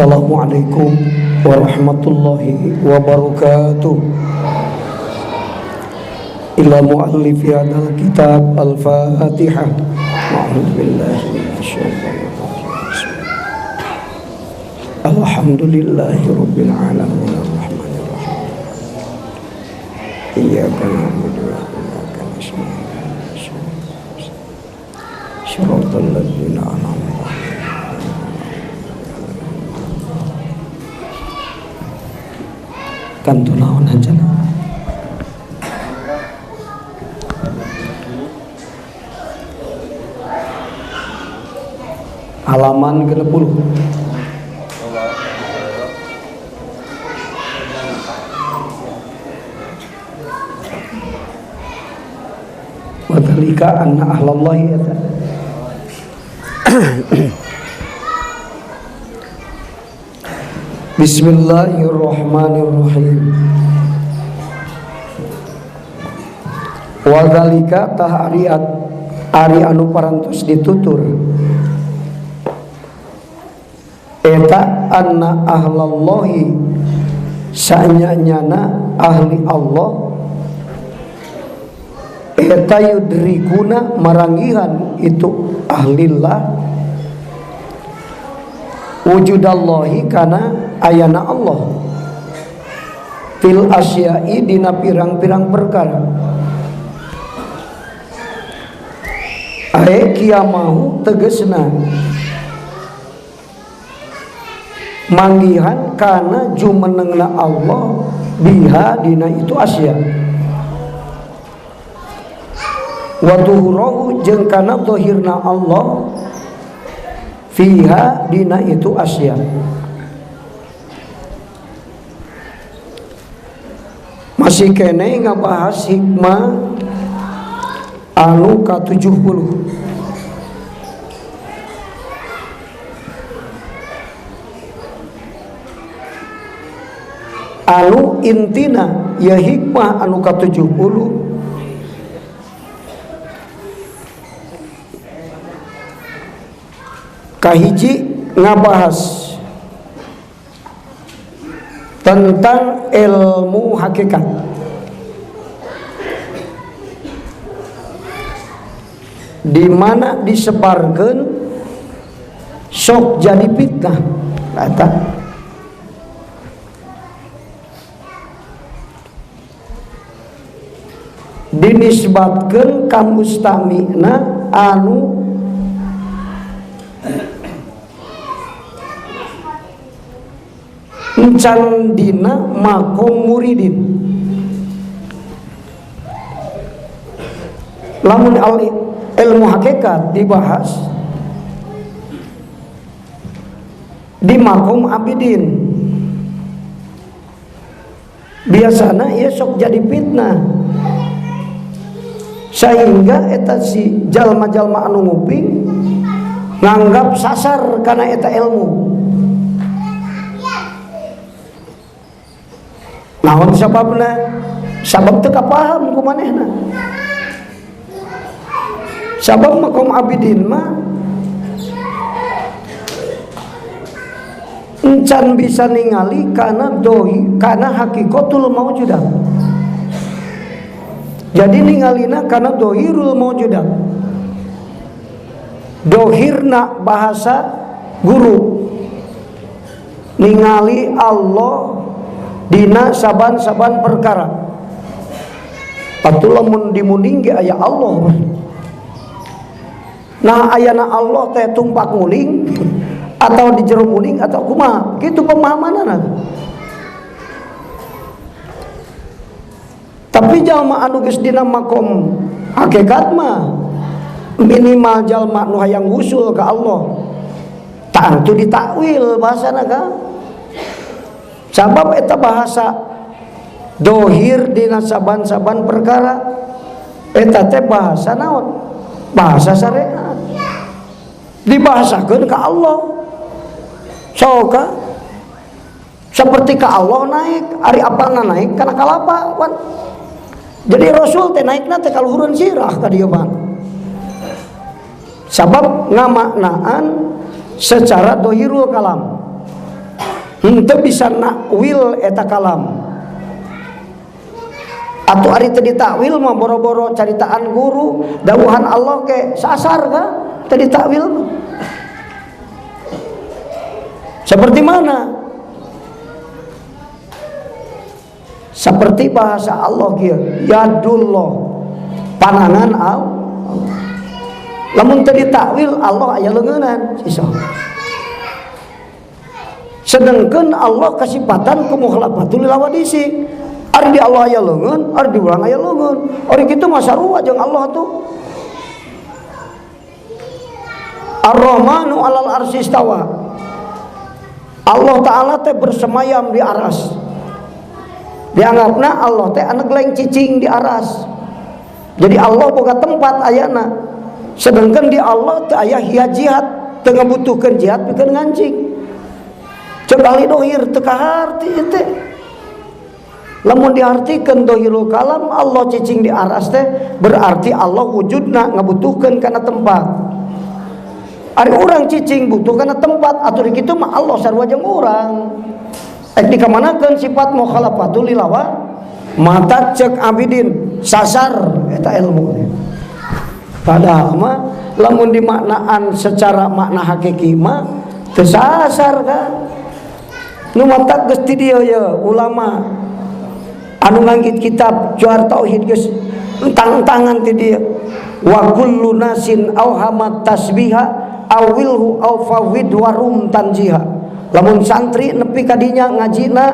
Assalamualaikum warahmatullahi wabarakatuh. Ila muallif hadzal kitab Al-Fatihah. A'udzu billahi minasyaitonir rajim. Alhamdulillahi rabbil alamin arrahmanir rahim. Iyyaka na'budu wa iyyaka nasta'in. Shiratal ladzina an'amta alaihim. Kantu naon anjeunna? Halaman 60. Wa dzalika anna ahlallahi eta. Bismillahirrahmanirrahim. Wa dzalika tah ari anu parantos ditutur eta anna ahlallahi sanyanyana ahli Allah eta yudrikuna maranggihan itu ahlillah wujudallahi kana ayana Allah fil asyai dina pirang-pirang perkara ae kiamahu tegesna manggihan kana jumenengna Allah biha dina itu asya wa duhurahu jeung kana zahirna Allah fiha dina itu asya. Masih kene ngabahas hikmah anu ka-70. Anu intina ya hikmah anu ka-70 kahiji ngabahas tentang ilmu hakikat. Di mana disebarkan sok jadi fitnah. Eta dinisbatkeun ka mustamina anu encan dina makom muridin. Lamun ilmu hakikat dibahas di makom abidin, biasana ieu sok jadi fitnah sehingga eta si jalma-jalma anu nguping nganggap sasar karena eta ilmu. Naon sababna? Sabab teu kapaham ku manehna. Sabab makom abidin mah encan bisa ningali kana dohi, kana hakikatul maujudat. Jadi ningalina kana dohirul maujudat. Dohirna bahasa guru. Ningali Allah dina saban-saban perkara. Atuh lamun dimuning ge aya Allah. Nah ayana Allah teh tumpak nguling atau di jero muning atau kumaha, kitu pemahamanana. Tapi jalma anu geus dina makom hakikat mah minimal jalma nu hayang usul ka Allah. Tangtu ditakwil bahasana ka. Sabab eta bahasa dohir dina saban-saban perkara eta teh bahasa naon? Bahasa syariat. Dibahasakeun ka Allah. Soka seperti ka Allah naik, ari apalna naik kana kalapa wan. Jadi Rasul teh naikna teh kaluhureun sirah ka dieu mah. Sabab ngamaknaan secara dohirul kalam. Henteu bisa nakwil eta kalam. Atuh ari teu ditakwil mah boro-boro caritaan guru, dawuhan Allah ke sasar ka teu ditakwil mah. Seperti mana? Seperti bahasa Allah kieu, yadullah, panangan Allah. Lamun teu ditakwil Allah aya leungeunnan sisa. Sedangkan Allah kasipatan ku mukhalafatul lawadisi. Ari di Allah aya leungeun, ari di urang aya leungeun. Ari kitu mah sarua jeung Allah tuh. Ar-Rahmanu 'alal arsy istawa. Allah Ta'ala teh bersemayam di aras. Dianggapna Allah teh anu geleng cicing di aras. Jadi Allah boga tempat ayana. Sedangkan di Allah teh aya jihad, teu ngabutuhkeun jihad pikeun ngancing. Cek ahli dohir teu kaharti teh. Lamun diartikeun dohirul kalam Allah cicing di aras teh berarti Allah wujudna ngabutuhkeun kana tempat. Ari urang cicing butuh kana tempat, atuh kitu mah Allah sarua jeung urang. Ek dikamanakeun sifat mukhalafatul lilawa mata cek abidin sasar eta ilmu. Padahal mah lamun dimaknaan secara makna hakiki mah teu sasar kan. Nu matak geus ti dieu ye ulama anu nganggit kitab juar tauhid geus entang-entangan ti dieu. Wa kullu nasin auhamat tasbiha awilhu aw fawid warum tanjiha. Lamun santri nepi ka dinya ngajina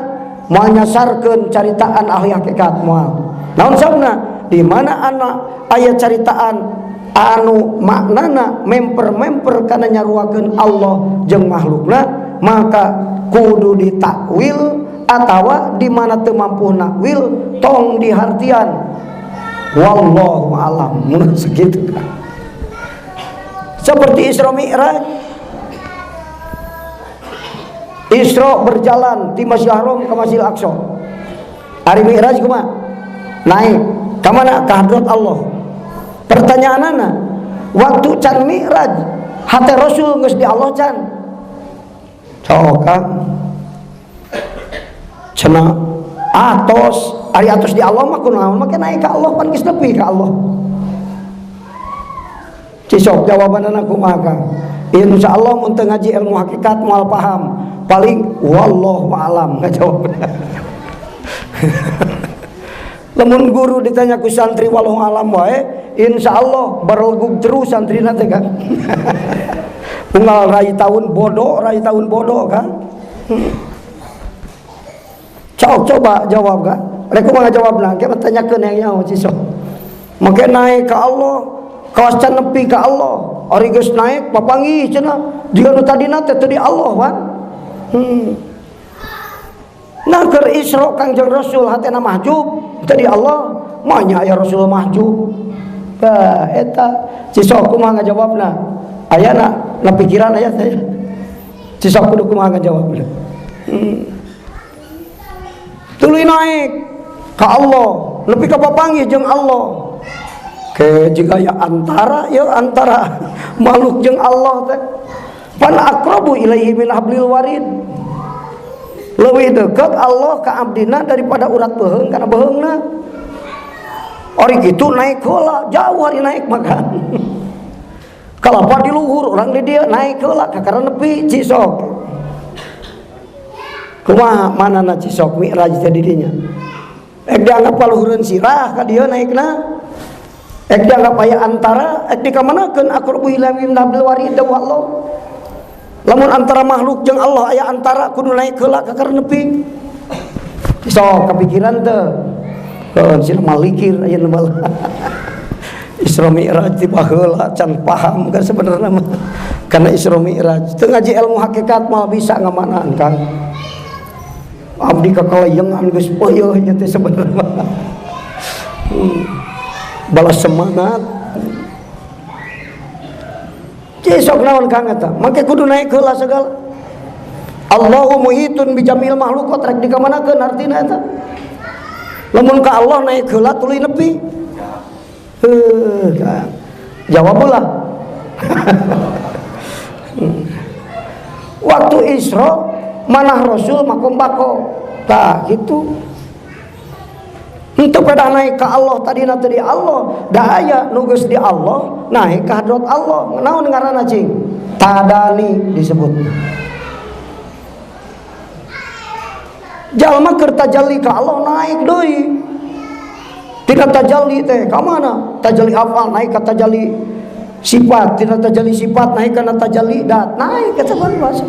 moal nyasarkeun caritaan ahli hakikat moal. Naon sabna? Di mana anak aya caritaan anu maknana memper-memper kana nyaruakeun Allah jeung makhlukna, maka kudu ditakwil atawa di mana teu mampu nakwil tong dihartian. Wallahu alam. Mun sakitu. Seperti Isra Mi'raj. Isra berjalan di Masjidil Haram ke Masjidil Aqsa. Ari Mi'raj kumaha? Naik ka mana? Ka hadrat Allah. Pertanyaanana, waktu can Mi'raj hate Rasul geus di Allah can? Sok Kang. Cenah atos, ari atos di Allah mah kunaon make naik ka Allah pan geus nepi ka Allah. Cisok jawabanana kumaha Kang? Insya Allah mun teu ngaji ilmu hakikat moal paham. Paling wallahu alam ngajawabna. Lamun guru ditanya ku santri wallahu alam wae, insya Allah berlegug terus santrina teh kan. Unggal rai tahun bodoh, rai tahun bodoh kan. Cok coba jawab kan. Rek kumaha jawabna? Ke tanyakeun yang nyaho cisok. Make naik ke Allah, kawas can nepi ka Allah. Ari geus naik papanggih cenah. Jiga nu tadina teh teu di Allah kan. Nah keur Isra Kangjeng Rasul hatena mahjub teu di Allah, mah nya aya Rasul mahjub. Tah eta cisok kumaha ngajawabna? Ayana na pikiran aya teh. Cisok kudu kumaha ngajawabna? Tuluy naik ka Allah, nepi ka papanggih jeung Allah. Ke jika ya antara ya antara makhluk jeung Allah teh. Pan aqrabu ilaihi min hablil warid. Leuwih dekat Allah ka abdina daripada urat beuheung kana beuheungna. Ari kitu naik heula, jauh ari naik makan. Kalapa di luhur urang di dieu naik heula kakara nepi cisok. Kumaha manana cisok Mi'raj teh di dinya? Ek dianggap paluhureun sirah ka dieu naikna. Ek dianggap aya antara, ek dikamanakeun aqrabu ilaihi min hablil warid wa Allah. Lamun antara makhluk jeung Allah aya antara kudu naik heula ka nepi. Sok kepikiran teu? Keun sila malikir aya nu bala. Isra Mi'raj ti baheula can paham kan sebenarnya mah. Karena Isra Mi'raj teu ngaji ilmu hakikat mah bisa ngamanaan Kang. Abdi kakalayengan geus peuyeun nya teh sebenarnya mah. Balas semangat. Cisok naon Kang eta? Make kudu naik heula segala. Allahu muhitun bi jamil makhluqat rek dikamanakeun artina eta? Lamun ka Allah naik heula tuluy nepi. Heuh, jawab lah. Waktu Isra Manah Rasul makom bako. Tah gitu. Henteu pedah naik ka Allah tadina teh di Allah, da aya nu geus di Allah naik ka hadrat Allah. Naon ngaranna cing? Tadani disebut. Jalma keur tajalli ka Allah naik deui. Tina tajalli teh ka mana? Tajalli afal naik ka tajalli sifat, tina tajalli sifat naik kana tajalli dat, naik eta bahasa.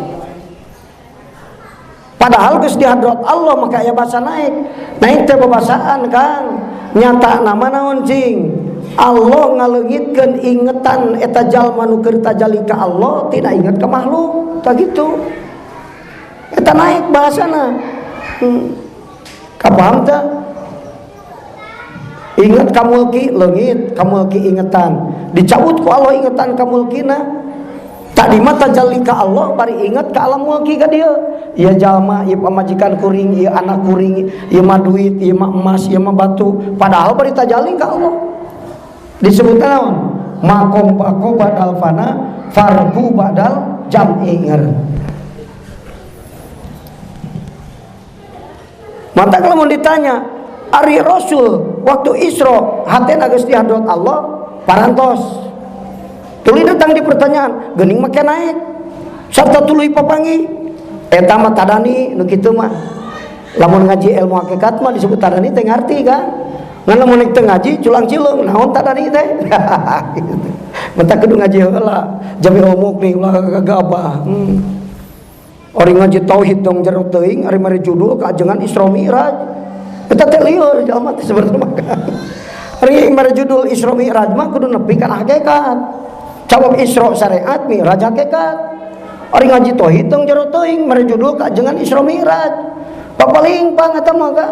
Padahal geus di hadrat Allah maka aya bahasa naik. Naik teh babasaan Kang. Nyata nama naon cing? Allah ngaleungitkeun ingetan eta jalma nu keur tajalli ka Allah tina inget ka makhluk. Tah kitu. Eta naik bahasana. Kapaham teh? Inget ka mulki leungit, ka mulki ingetan. Dicabut ku Allah ingetan ka mulkina. Tadi mah tajalli ka Allah bari inget ka alam mulki ka dieu. Ieu jalma, ieu pamajikan kuring, ieu anak kuring, ieu mah duit, ieu mah emas, ieu mah batu. Padahal bari tajalli ka Allah. Disebut naon? Makom bako badal fana, farqu badal jam'i. Maka kalau mau ditanya, ari Rasul waktu Isra hatena geus di hadrat Allah parantos. Tuluy datang di pertanyaan, geuning make naik. Sarta tuluy papanggih. Eta mah tadani nu kitu mah. Lamun ngaji ilmu hakikat mah disebut tadani teh ngarti kan. Ngan lamun teu ngaji culang-cileung naon tadani teh. Gitu. Mata kudu ngaji heula, jami omok nih ulah gagabah. Ari ngaji tauhid dong jero teuing ari mari judul kaajengan Isra Mi'raj. Eta teh lieur jalma teh sebenarnya mah. Ari mari judul Isra Mi'raj mah kudu nepi kana hakikat. Cawab Isra syariat Mi'raj hakikat. Ari ngaji tauhid tong jero teuing mari judul kaajengan Isra Mi'raj. Papaling pang eta mah ka.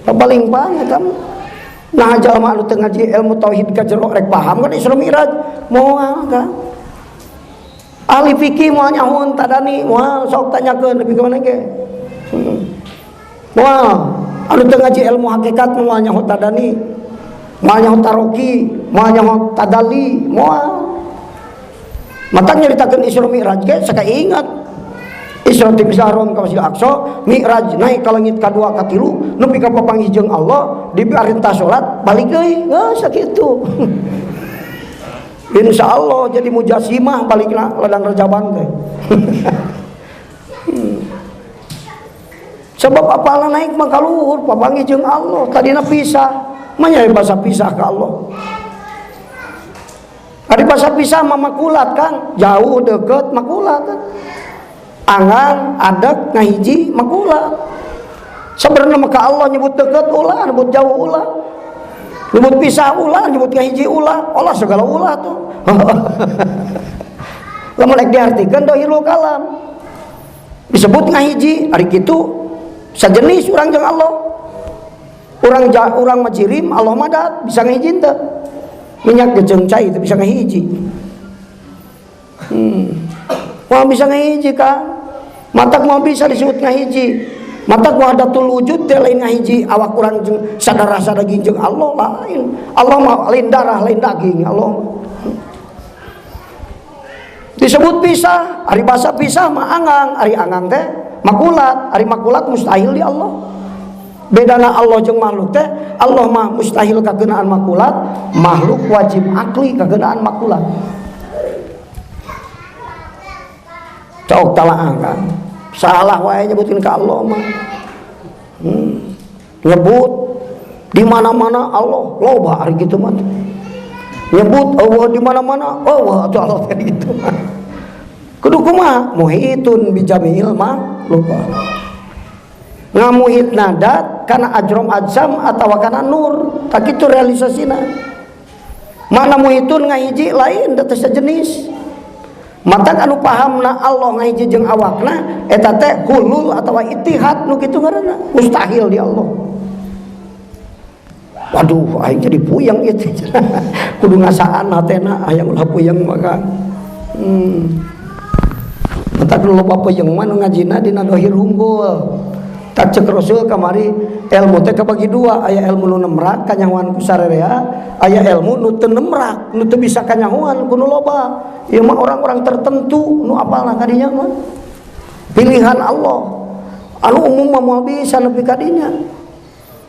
Papaling pang eta mah. Nah jalma anu teu ngaji ilmu tauhid ka jero rek paham kan Isra Mi'raj moal ka. Ahli fikih moal nyahoan tadani moal sok tanyakeun nepi ka mana ge. Moal anu teu ngaji ilmu hakikat moal nyaho tadani, moal nyaho taroki, moal nyaho tadali, moal. Mata nyaritakeun Isra Mi'raj ge sakaingat. Isra ti Haram ka Masjidil Aqsa, Mi'raj naik ka langit kadua katilu, nepi ka papanggih jeung Allah, diperintah salat balik deui, geus sakitu. Insya Allah jadi mujasimah balikna ladang rejaban teh. Sebab apalah naik mah ka luhur papanggih jeung Allah, tadina pisah, mah nya bahasa pisah ka Allah. Ari bahasa pisah mah makulat Kang, jauh deket makulat kan. Angang adek ngahiji makulat. Sebenarnya mah ka Allah nyebut deket ulah, nyebut jauh ulah. Nyebut pisah ulah, nyebut ngahiji ulah, Allah segala ulah tuh. Lamun rek diartikeun dohirul kalam. Disebut ngahiji, ari kitu sajenis urang jeung Allah. Urang urang mah jirim, Allah mah dat, bisa ngahiji teu? Minyak jeung cai teu bisa ngahiji. Moal bisa ngahiji Kang. Matak moal bisa disebut ngahiji. Matak wahdatul wujud teh lain ngahiji awak urang jeung sadarah sadaging jeung Allah lain. Allah mah lain darah lain daging Allah. Disebut pisah, ari basa pisah mah angang, ari angang teh makulat, ari makulat mustahil di Allah. Bedana Allah jeung makhluk teh, Allah mah mustahil kageunaan makulat, makhluk wajib akli kageunaan makulat. Cok talaah kan. Salah wae nyebutin ka Allah mah. Nyebut di mana-mana Allah, loba ari kitu mah. Nyebut Allah di mana-mana, Allah atuh Allah teh gitu mah. Kudu kumaha? Muhitun bijamiil makhluqat. Ngamuhit nadat kana ajrom ajsam atawa kana nur, tak kitu realisasina. Mana muhitun ngahiji lain da teh sajenis. Matak anu pahamna Allah ngahiji jeung awakna eta teh hulul atawa ittihad nu kitu ngaranna, mustahil di Allah. Waduh aing jadi puyeng ieu teh. Kudu ngasaan hatena hayang ulah puyeng maka. Matak nu loba puyeng mah nu ngajina dina dohir unggul. Tak cek Rasul kamari ilmu teh kabagi dua, aya ilmu nu nemrak kanyahoan ku sarerea, aya ilmu nu teu nemrak, nu teu bisa kanyahoan ku nu loba. Ieu mah orang-orang tertentu nu apalna kadinya mah. Pilihan Allah. Anu umum mah moal bisa nepi ka dinya.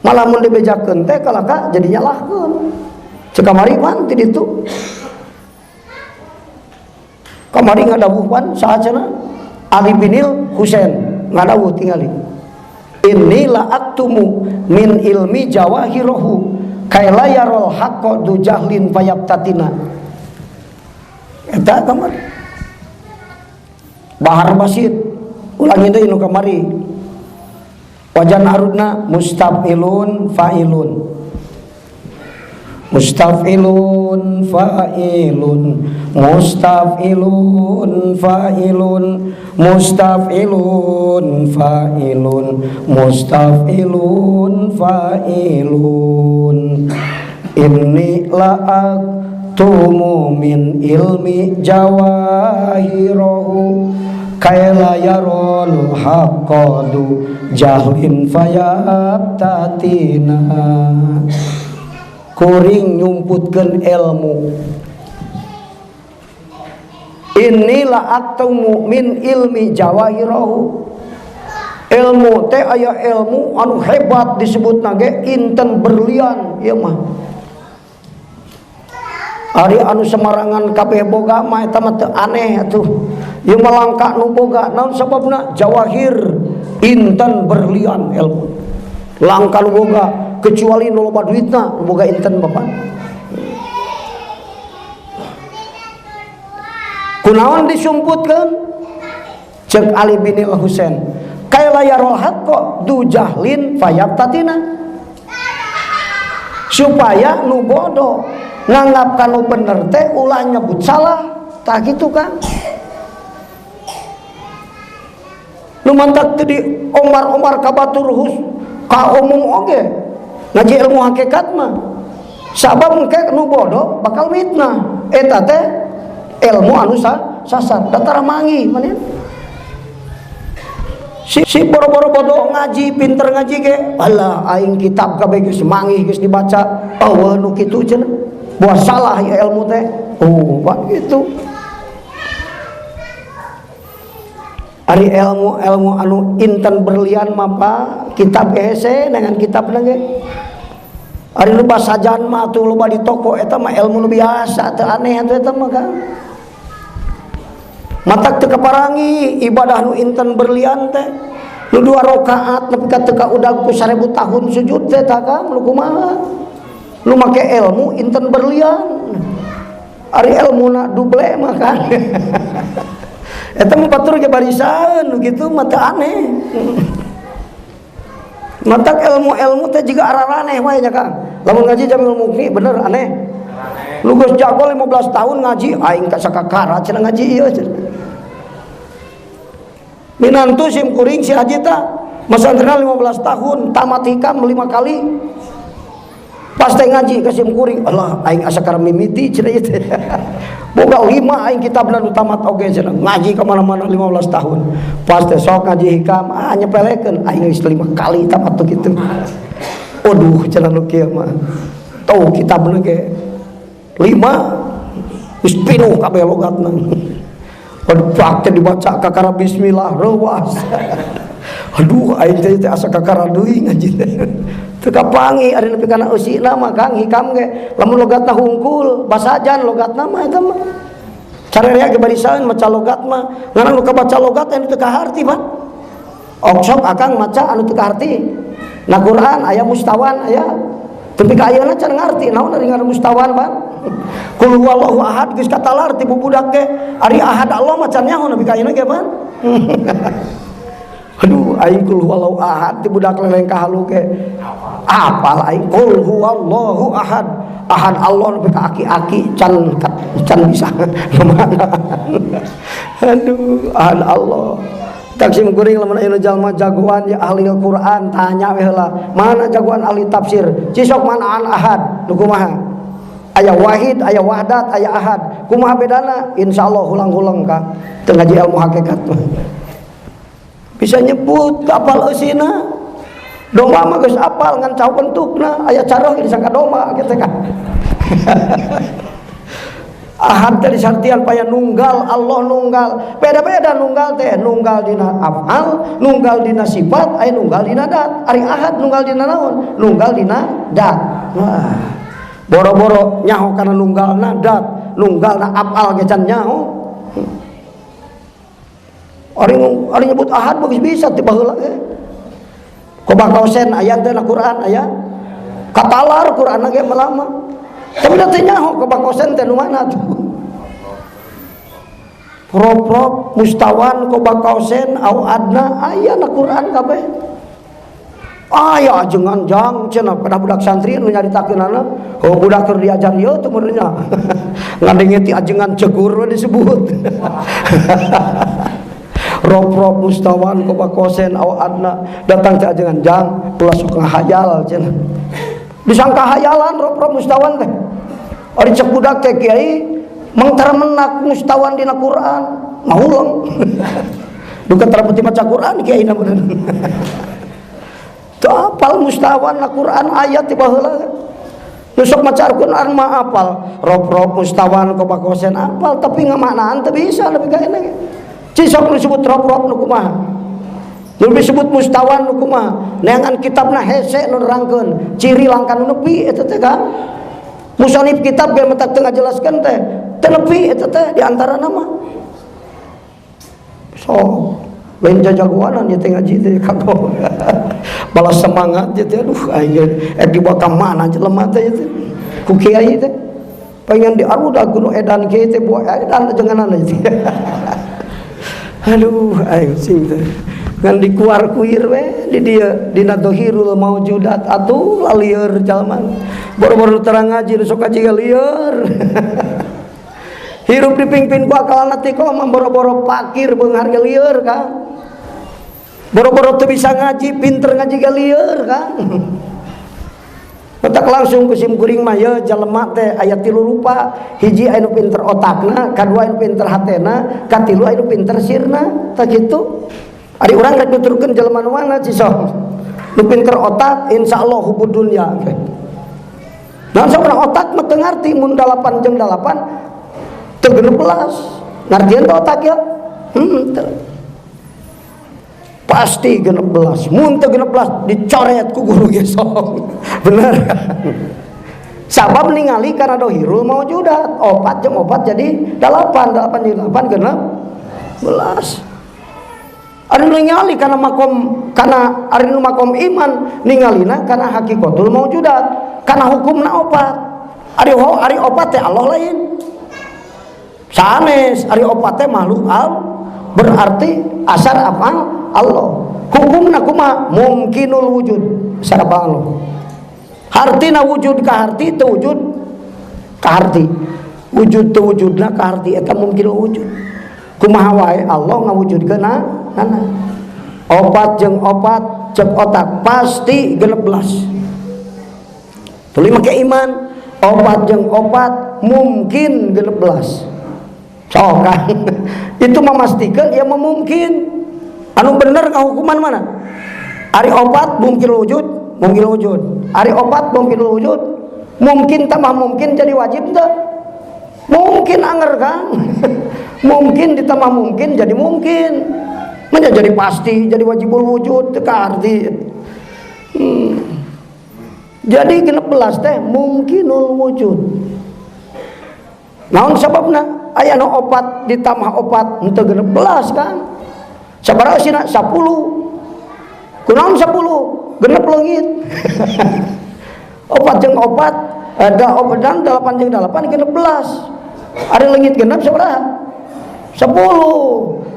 Malah mun dibejakeun teh kalaka jadi nyalahkeun. Cek kamari pan ti ditu. Kamari ngadawuh pan saha cenah? Ali binil Husain ngadawuh tingali. Inilah aktumu min ilmi jawahirahu kaila yarol haqqo du jahlin fayabtatina. Eta kamari. Bahar Basit ulangi deui nu kamari. Wajan arudna mustafilun fa'ilun. Mustafilun fa'ilun mustafilun fa'ilun mustafilun fa'ilun mustafilun fa'ilun. Inni la aktumu min ilmi jawahirahu kaila yarol haqqadu jahlin fayabtatina. Kuring nyumputkeun ilmu. Inilah aktumu min ilmi jawahirahu. Ilmu teh aya ilmu anu hebat disebutna ge inten berlian ieu mah. Ari anu semarangan kabeh boga mah eta mah teu aneh atuh. Ieu mah langka nu boga naon sababna? Jawahir inten berlian ilmu. Langka nu boga kecuali nu loba duitna nu boga inten bapak. Kunaon disumputkeun? Ceuk Ali bin Husain, kaila yarol haqqo du jahlin fayabtatina. Supaya nu bodoh nganggap kanu bener teh ulah nyebut salah, tah kitu kan. Nu mantak teu di omar-omar ka batur hus ka umum oge ngaji ilmu hakikat mah. Sabab engke nu bodoh bakal mitnah. Eta teh ilmu anu sasar, datara mangi maneh. Si boro-boro bodoh ngaji, pinter ngaji ge, alah aing kitab kabeh geus manggih geus dibaca, eueuh nu kitu cenah. Buah salah ya ilmu teh. Oh, pak gitu. Ari ilmu-ilmu anu inten berlian mah Pak, kitab hese dengan kitab ge. Ari nu basajan mah atuh loba di toko eta mah ilmu nu biasa teu aneh atuh eta mah kan. Matak teu kaparangi ibadah nu inten berlian teh. Nu 2 rakaat nepi ka teu kaudag ku 1000 tahun sujud teh tah Kang, nu kumaha? Nu make ilmu inten berlian. Ari ilmuna duble mah kan. Eta mah batur ge barisan nu kitu mah teu aneh. Matak ilmu-ilmu teh jiga araraneh wae nya Kang. Lamun ngaji Jamil Mukni bener aneh. Lu geus jago 15 tahun ngaji aing ka sakakara cenah ngaji ieu cenah. Minantu sim kuring si haji tah masantrena 15 tahun tamat hikam 5 kali. Pas teh ngaji ka sim kuring, Allah aing asa karena mimiti cenah ieu teh. Boga 5 aing kitabna nu tamat oge cenah. Ngaji ka mana-mana 15 tahun. Pas teh sok ngaji hikam, ah nyepelekeun aing geus 5 kali tamat tuh kitu. Waduh cenah nu kieu mah. Tau kitabna ge 5 geus pinuh kabeh logatna. Waduh pak teh dibaca kakara bismillah reuas. Aduh aing teh asa kakara deui ngaji teh. Teu kapangi ari nepi kana eusina mah Kang hikam ge lamun logatna hungkul basajan logatna mah eta mah. Carerea ge barisan maca logat mah ngaran nu kabaca logat anu teu kaharti Pak. Oksok akang maca anu teu kaharti. Na Quran aya mustawan aya. Tapi ka ayeuna can ngarti naon ari ngaran mustawan Pak. Qul huwallahu ahad geus katalar ti bubudak ge ari ahad Allah mah can nyaho nepi ka ayeuna ge Pak. Aduh aing qul huwallahu ahad ti budak leleng ka halu ge. Apal aing qul huwallahu ahad. Ahad Allah nepi ka aki-aki can can bisa kemana. Aduh ahad Allah. Taksim kuring lamun aya jalma jagoan ya ahli Al-Qur'an tanya we heula mana jagoan ahli tafsir cisok mana an ahad nu kumaha aya wahid aya wahdat aya ahad kumaha bedana insyaallah hulang-hulang ka teu ngaji ilmu hakikat mah bisa nyebut apal eusina domba mah geus apal ngan cau bentukna aya caroh disangka domba kitu kan. Ahad teh disartian paya nunggal Allah nunggal. Beda-beda nunggal teh, nunggal dina afal, nunggal dina sifat, aya nunggal dina dat. Ari ahad nunggal dina naon? Nunggal dina dat. Wah. Boro-boro nyaho kana nunggalna dat, nunggalna afal ge can nyaho. Ari ari nyebut ahad bagus bisa ti baheula ge. Qoba qausain aya teh na Quran aya. Katalar Quran ge melama. Tapi da teu nyaho qoba qausain teh nu mana tuh. Prop-prop mustawan qoba qausain au adna aya na Quran kabeh. Aya ajengan jang cenah pada budak santri nu nyaritakeunana, oh budak keur diajar ieu teh meureun nya. Ngadenge ti ajengan cegur we disebut. Rop-rop mustawan qoba qausain au adna datang ti ajengan jang ulah sok ngahayal cenah. Disangka hayalan rop-rop mustawan teh. Ari cek budak teh kiai mangtara menak mustawan dina Quran ngahuleng. Duka tara putih maca Quran kiai na bener. Teu apal mustawan na Quran ayat ti baheula. Nu sok maca Quran mah apal rop-rop mustawan qoba qausain apal tapi ngamaknaan teu bisa nepi ka ini. Cisok nu disebut rop-rop nu kumaha? Nu disebut mustawan nu kumaha? Neangan kitabna hese nu nerangkeun ciri langkan nu nepi eta teh kan. Musonif kitab ge mentak teu ngajelaskeun teh teu nepi eta teh di antara nama. So, lain jajagoanan ieu teh ngaji teh kagok. Balas semangat ieu teh aduh aing ge ek dibawa ka mana jelema teh ieu teh. Ku kiai teh pengen diarudag kudu edan kiai teh buat edan ajenganana ieu teh. Aduh aing sing teh. Ngan dikuar-kuir we di dieu dina dohirul maujudat atuh lalieur jalma. Boro-boro terang ngaji sok ngaji ge lieur. Hirup dipingpin ku akal natiko mah boro-boro pakir beunghar ge lieur kan. Boro-boro teu bisa ngaji, pinter ngaji ge lieur kan. Otak langsung ku sim kuring mah ye jelema teh aya tilu rupa, hiji anu pinter otakna, kadua anu pinter hatena, katilu anu pinter sirna, tah kitu. Ari urang rek nuturkeun jelema nu mana cisok. Nu pinter otak insyaallah hubud dunya. Nah saurang otak mah teu ngarti mun 8 jeung 8 teu 16. Ngartieun teh otak ya? Teu. Pasti 16. Mun teu 16 dicoret ku guru ge sok. Bener. Sabab ningali kana dohirul maujudat. 4 jeung 4 jadi 8, 8 jeung 8 16. Ari nu ningali kana makom kana ari nu makom iman ningalina kana hakikatul maujudat, kana hukumna opat. Ari ho ari opat teh Allah lain. Sanes ari opat teh makhluk al berarti asar apa Allah. Hukumna kumaha mungkinul wujud saraba Allah. Hartina wujud ka harti teu wujud ka harti. Wujud teu wujudna ka harti eta mungkinul wujud. Kumaha wae Allah ngawujudkeun nana. Opat jeung opat cek otak pasti 16. Tuluy make iman opat jeung opat mungkin 16. Sok kan. Itu memastikan ya memungkin. Anu bener kahukuman mana? Ari opat mungkin wujud, mungkin wujud. Ari opat mungkin wujud, mungkin tambah mungkin jadi wajib teu? Mungkin anger kan? Mungkin ditambah mungkin jadi mungkin. Menjadi pasti, jadi wajibul wujud teu kaarti. Jadi 16 teh mungkinul wujud. Naon sababna? Aya nu opat ditambah opat henteu 16 kan? Sabaraha eusina? 10. Kunaon 10? Genep leungit. Opat jeung opat, ada opat dan 8 jeung 8 16. Ari leungit genep sabaraha? 10.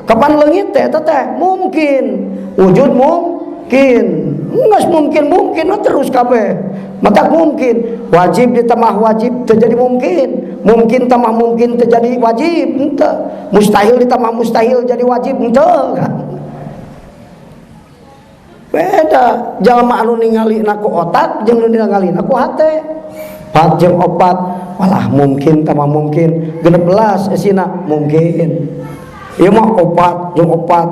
Kapan leungit teh eta teh? Mungkin. Wujud mungkin. Geus mungkin mungkin terus kabeh. Maka mungkin wajib ditambah wajib terjadi mungkin. Mungkin tambah mungkin terjadi wajib henteu. Mustahil ditambah mustahil jadi wajib henteu kan. Beda jalma anu ningali ku otak jeung nu ningali ku hate. Pat jeung opat walah mungkin tambah mungkin 16 esina mungkin. Ieu mah opat jeung opat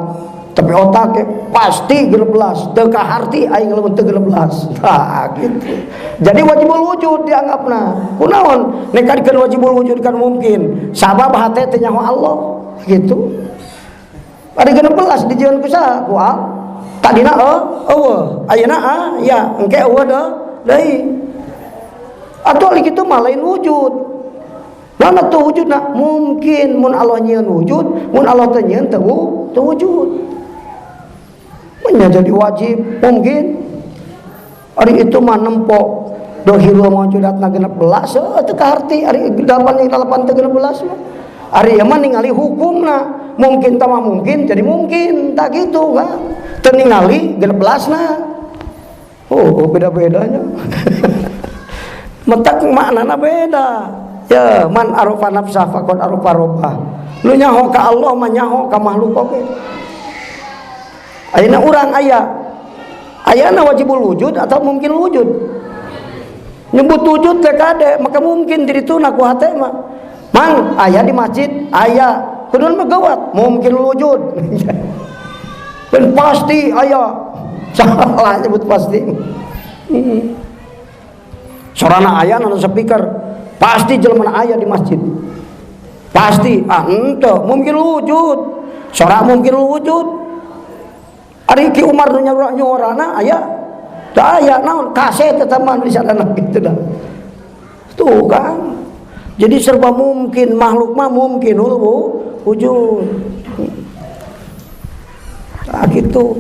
Tapi otaknya pasti 16, teu kaharti aing lamun teu 16. Tah gitu. Jadi wajibul wujud dianggapna. Kunaon nekadkeun wajibul wujud kan mungkin. Sabab hate teh nyaho Allah gitu. Ari 16 dijieun ku saha? Ku Allah. Tadina eueuh, ayeuna ah ya engke eueuh deui. Atuh ari kitu mah lain wujud. Mana tuh wujudna? Mungkin mun Allah nyieun wujud, mun Allah teu nyieun teu wujud. Nya jadi wajib mungkin. Ari itu mah nempo dohirul maujudatna 16 teu kaharti ari 8 8 teu 16 mah. Ari ieu mah ningali hukumna, mungkin tambah mungkin jadi mungkin tak gitu kan. Teu ningali 16na. Oh, beda-bedanya. Metak maknana beda. Ya, man arafa nafsa faqad arafa rabbah. Nu nyaho ka Allah mah nyaho ka makhluk oge. Ayeuna urang aya. Ayana wajibul wujud atau mungkin wujud? Nyebut wujud teh kade, maka mungkin diri tuna ku hate mah. Mang aya di masjid, aya. Kudu mah gawat, mungkin wujud. Dan pasti aya. Salah nyebut pasti. Sorana aya nana speaker, pasti jelema aya di masjid. Pasti, ah henteu, mungkin wujud. Sora mungkin wujud. Ari Ki Umar nu nyorana aya. Teu aya naon kaset eta mah di sana gitu dah. Tuh kan. Jadi serba mungkin, makhluk mah mungkin wujud. Nah, gitu.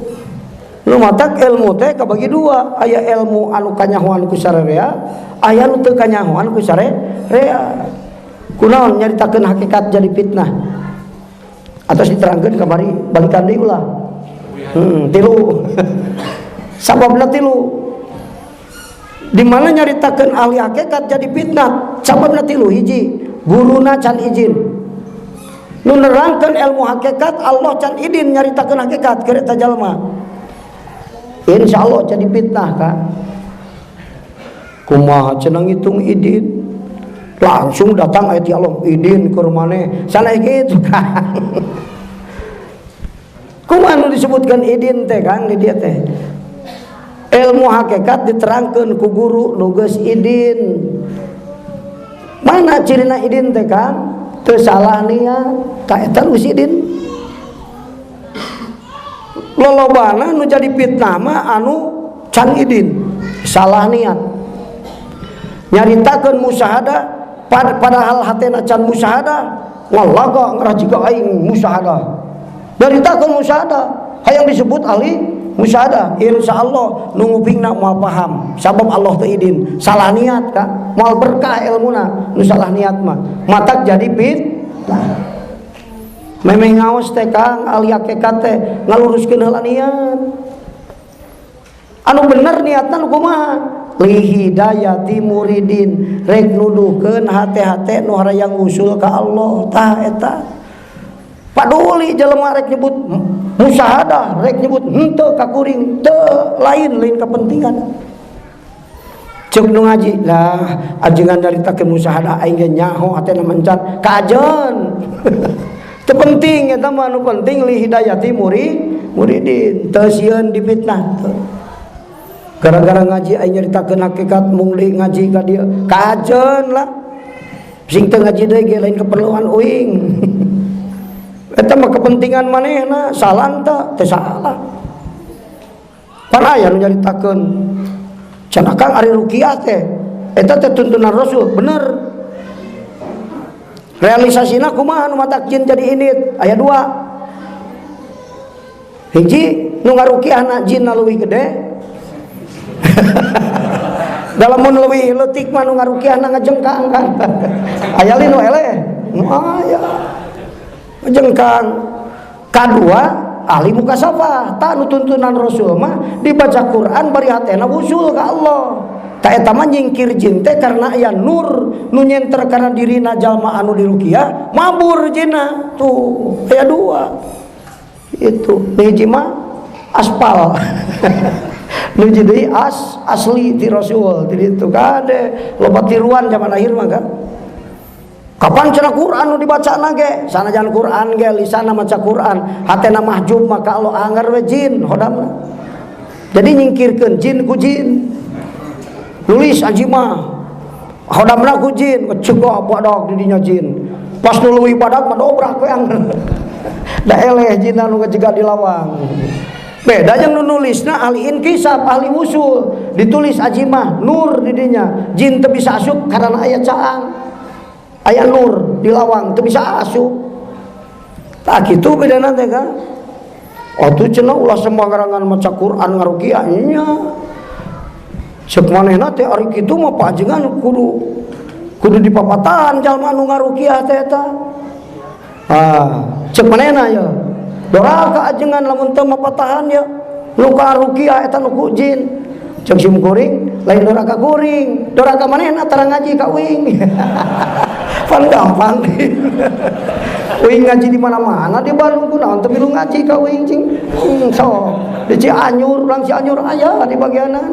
Nu matak ilmu teh kabagi dua, aya ilmu anu kanyahoan ku sararea, aya nu teu kanyahoan ku sararea. Kunaon nyaritakeun hakikat jadi fitnah? Atos diterangkeun kamari balikan deui ulah. Tilu. Sababna tilu. Di mana nyaritakeun ahli hakikat jadi fitnah? Sababna tilu, hiji, guruna can izin. Nu nerangkeun ilmu hakikat Allah can idin nyaritakeun hakikat keur eta jalma. Insya Allah jadi fitnah kan. Kumaha cenah ngitung idin? Langsung datang ayat ya Allah idin ke maneh. Salah gitu kan. Kumaha nu disebutkan idin teh Kang di dieu teh? Ilmu hakikat diterangkeun ku guru nu geus idin. Mana cirina idin teh Kang? Teu salah niat, ka eta nu idin. Lolobana nu jadi fitnah mah anu can idin, salah niat. Nyaritakeun musyahadah padahal hatena can musyahadah, ngalaga ngarah jiga aing musyahadah. Nyaritakeun musyahadah, hayang disebut ahli musyahadah. Insya Allah nu ngupingna moal paham, sabab Allah teu idin, salah niat ka, moal berkah ilmuna nu salah niat mah, matak jadi fitnah. Memeh ngaos teh Kang ahli hakikat teh ngaluruskeun heula niat. Anu bener niatna nu kumaha? Li hidayati muridin, rek nuduhkeun hate-hate nu harayang usul ka Allah tah eta. Paduli jelema rek nyebut musyahadah, rek nyebut henteu ka kuring, teu lain lain kepentingan. Cek nu ngaji lah ajengan nyaritakeun musyahadah aing ge nyaho hatena mencan kajen. Teu penting eta mah, nu penting li hidayati muridin, teu sieun dipitnah teu. Gara-gara ngaji aing nyaritakeun hakikat mung deui ngaji ka dieu kajen lah. Sing teu ngaji deui ge lain keperluan uing. Eta mah kepentingan manehna, salah teu? Teu salah. Pan aya nu nyaritakeun cenah Kang ari ruqyah teh eta teh tuntunan Rasul, bener. Realisasina kumaha nu matak jin jadi indit? Aya dua. Hiji nu ngaruqyahna jinna leuwih gede. Dalam mun leuwih leutik mah nu ngaruqyahna ngajengkang kan. Aya li nu eleh? Nu aya. Ngajengkang. Kadua ahli mukasafah, tah nu tuntunan Rasul mah dibaca Quran bari hatena wusul ka Allah. Ta eta mah nyingkir jin teh karena aya nur nu nyenter kana dirina jalma anu diruqyah, mabur jinna. Tuh, aya dua. Itu hiji mah aspal. Nu hiji deui asli ti Rasul. Ti ditu kade loba tiruan zaman akhir mah kan. Kapan cenah Quran nu dibacana ge? Sanajan Quran ge lisanna maca Quran, hatena mahjub maka Allah anger we jin hodamna. Jadi nyingkirkeun jin ku jin. Nulis ajimah hodamna ku jin, ngecegah badak di dinya jin. Pas nu leuwih badak mah dobrak we anger. Da eleh jinna nu ngecegah di lawang. Beda jeung nu nulisna ahli inkisab, ahli wusul, ditulis ajimah nur di dinya. Jin teu bisa asup karena aya caang. Aya nur di lawang teu bisa asup. Tah kitu bedana teh kan. Atuh cenah ulah sembarangan maca Quran ngarukiah nya. Ceuk manehna teh ari kitu mah pajengan kudu dipapatahan jalma nu ngarukiah teh eta. Ah, ceuk manehna ye. Doraka ajengan lamun teu mapatahan ye. Nu karukiah eta nu ku jin. Ceuk sim kuring lain doraka kuring, doraka manehna tara ngaji ka uing. Pan gampang. Uing ngaji di mana-mana di Bandung kunaon teu milu ngaji ka uing cing. So, di Cianjur, urang Cianjur aya di bagianan.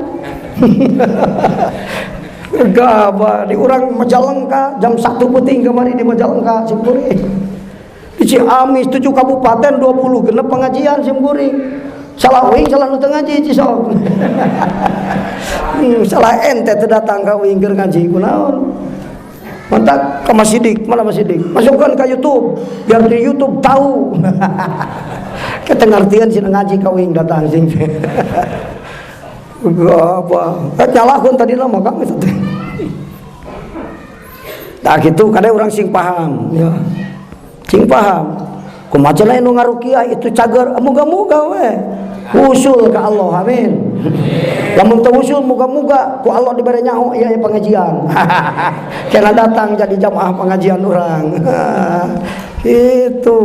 Gaba di urang Majalengka jam 1 peuting kamari di Majalengka sim kuring. Di Ciamis 7 kabupaten 20 genep pengajian sim kuring. Salah uing salah nu teu ngaji cisok. Salah ente teu datang ka uing keur ngaji kunaon. Mantap ke Mas Sidik, mana Mas Sidik? Masukkan ke YouTube biar di YouTube tahu. Kita ngertian sih ngaji ka uing datang sing. Apa? Nyalahkeun tadi lama Kang itu teh. Tah kitu kade urang sing paham ya. Sing paham. Kumaha cenah nu ngarukiah itu cager, muga-muga we. Usul ke Allah, amin. Lamun teu usul muga-muga ku Allah dibere nyaho ieu aya pengajian. Kena datang jadi jamaah pengajian urang. Itu.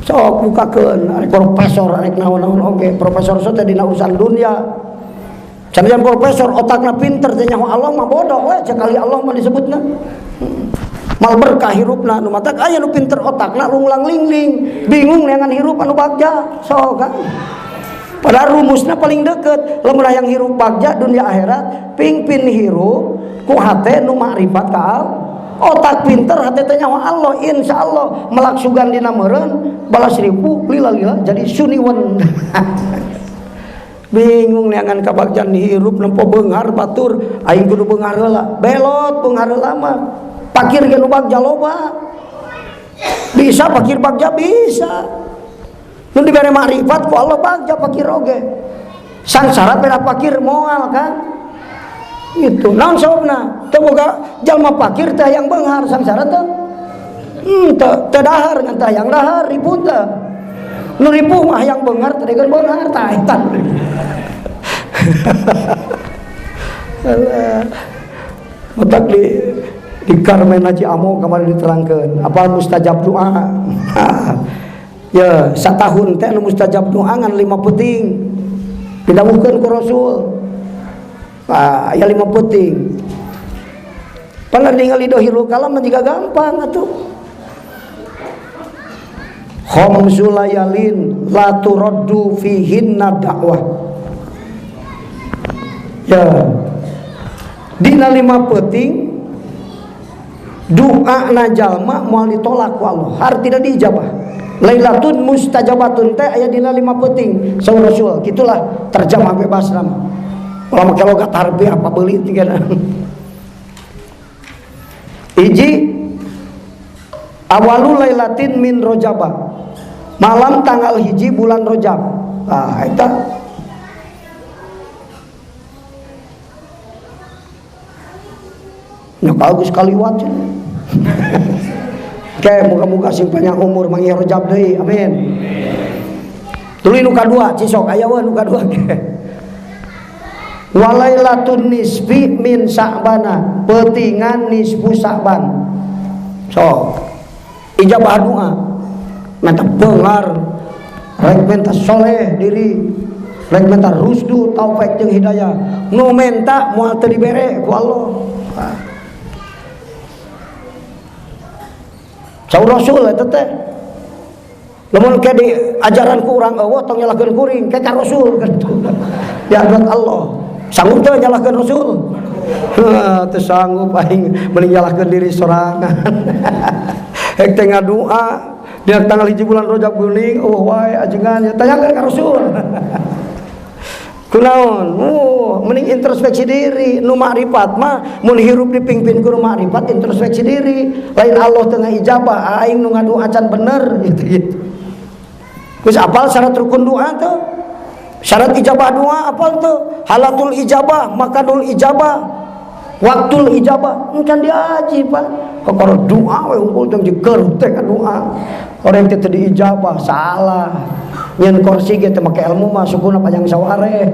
Sok bukakeun arek profesor arek naon-naon oge, profesor sok teh dina urusan dunia. Sanajan profesor otakna pinter teh nyaho Allah mah bodoh we cek ahli Allah mah disebutna. Mal berkah hirupna nu matak aya nu pinter otakna lunglang lingling, bingung neangan hirup anu bagja sok kan. Padahal rumusna paling deket, lamun hayang hirup bagja dunia akhirat, pingpin hirup ku hate nu makrifat ka Allah. Otak pinter hate teh nyaho Allah, insyaallah melak sugan dina meureun balas ribu lila-lila jadi suniwen. Bingung neangan kabagjan hirup nempo beunghar batur, aing kudu beunghar heula. Belot beunghar heula mah. Pakir ge nu bagja loba. Bisa pakir bagja bisa. Nu dibere makrifat ku Allah bagja pakir oge. Sangsara beda pakir moal kan. Itu naon sababna? Teu boga jalma pakir teh hayang beunghar sangsara teh. Teu dahar ngan teh hayang dahar ribut teh. Nu ripuh mah hayang beunghar teh degeun beunghar tah eta. Alah. Otak di Karmen Haji Amo kemarin diterangkan apa mustajab doa. Ya, satahun teh nu mustajab doa ngan 5 peuting. Didawuhkeun ku Rasul. Ah, ya 5 peuting. Padahal ningali dohirul kalam mah jiga gampang atuh. Khamsu layalin la turaddu fihinna da'wah. Ya. Dina 5 peuting doa na jalma moal ditolak ku Allah, har tidak diijabah. Lailatun mustajabatun teh aya dina 5 peuting saur Rasul. Gitulah terjemah bebas nama. Ulah make logat harfiah apa beuli tigana. Hiji awalu lailatin min rajaba. Malam tanggal 1 bulan Rajab. Ah eta nya bagus kaliwat. Oke, muga-muga sing panjang umur manggih Rajab deui. Amin. Tuluy nu kadua cisok aya we nu kadua ge. Walailatun nisfi min Sa'bana, peutingan nisfu Sa'ban. So, ijabah doa. Menta beunghar, rek menta soleh diri, rek menta rusdu taufik jeung hidayah. Nu menta moal teu dibere ku Allah. Saur Rasul eta teh. Lamun ke di ajaran ku urang eueuh tong nyalahkeun kuring, ke ka Rasul kitu. Ya buat Allah. Sanggup teu nyalahkeun Rasul? Teu sanggup aing mending nyalahkeun diri sorangan. Hek teh ngadua dina tanggal 1 bulan Rajab geuning eueuh wae ajengan ya tanyakeun ka Rasul. Kunaon? Mending introspeksi diri. Nu makrifat mah mun hirup dipingpin ku nu makrifat introspeksi diri. Lain Allah teu ngaijabah, aing nu ngadua can bener gitu gitu. Geus apal syarat rukun doa teu? Syarat ijabah doa apal teu? Halatul ijabah, makanul ijabah, waktul ijabah. Can diaji, Pak. Kokoro doa we unggul tong jeger teh ka doa. Orang teh teu diijabah salah. Nyen kursi ge teu make ilmu mah sukuna panjang saware.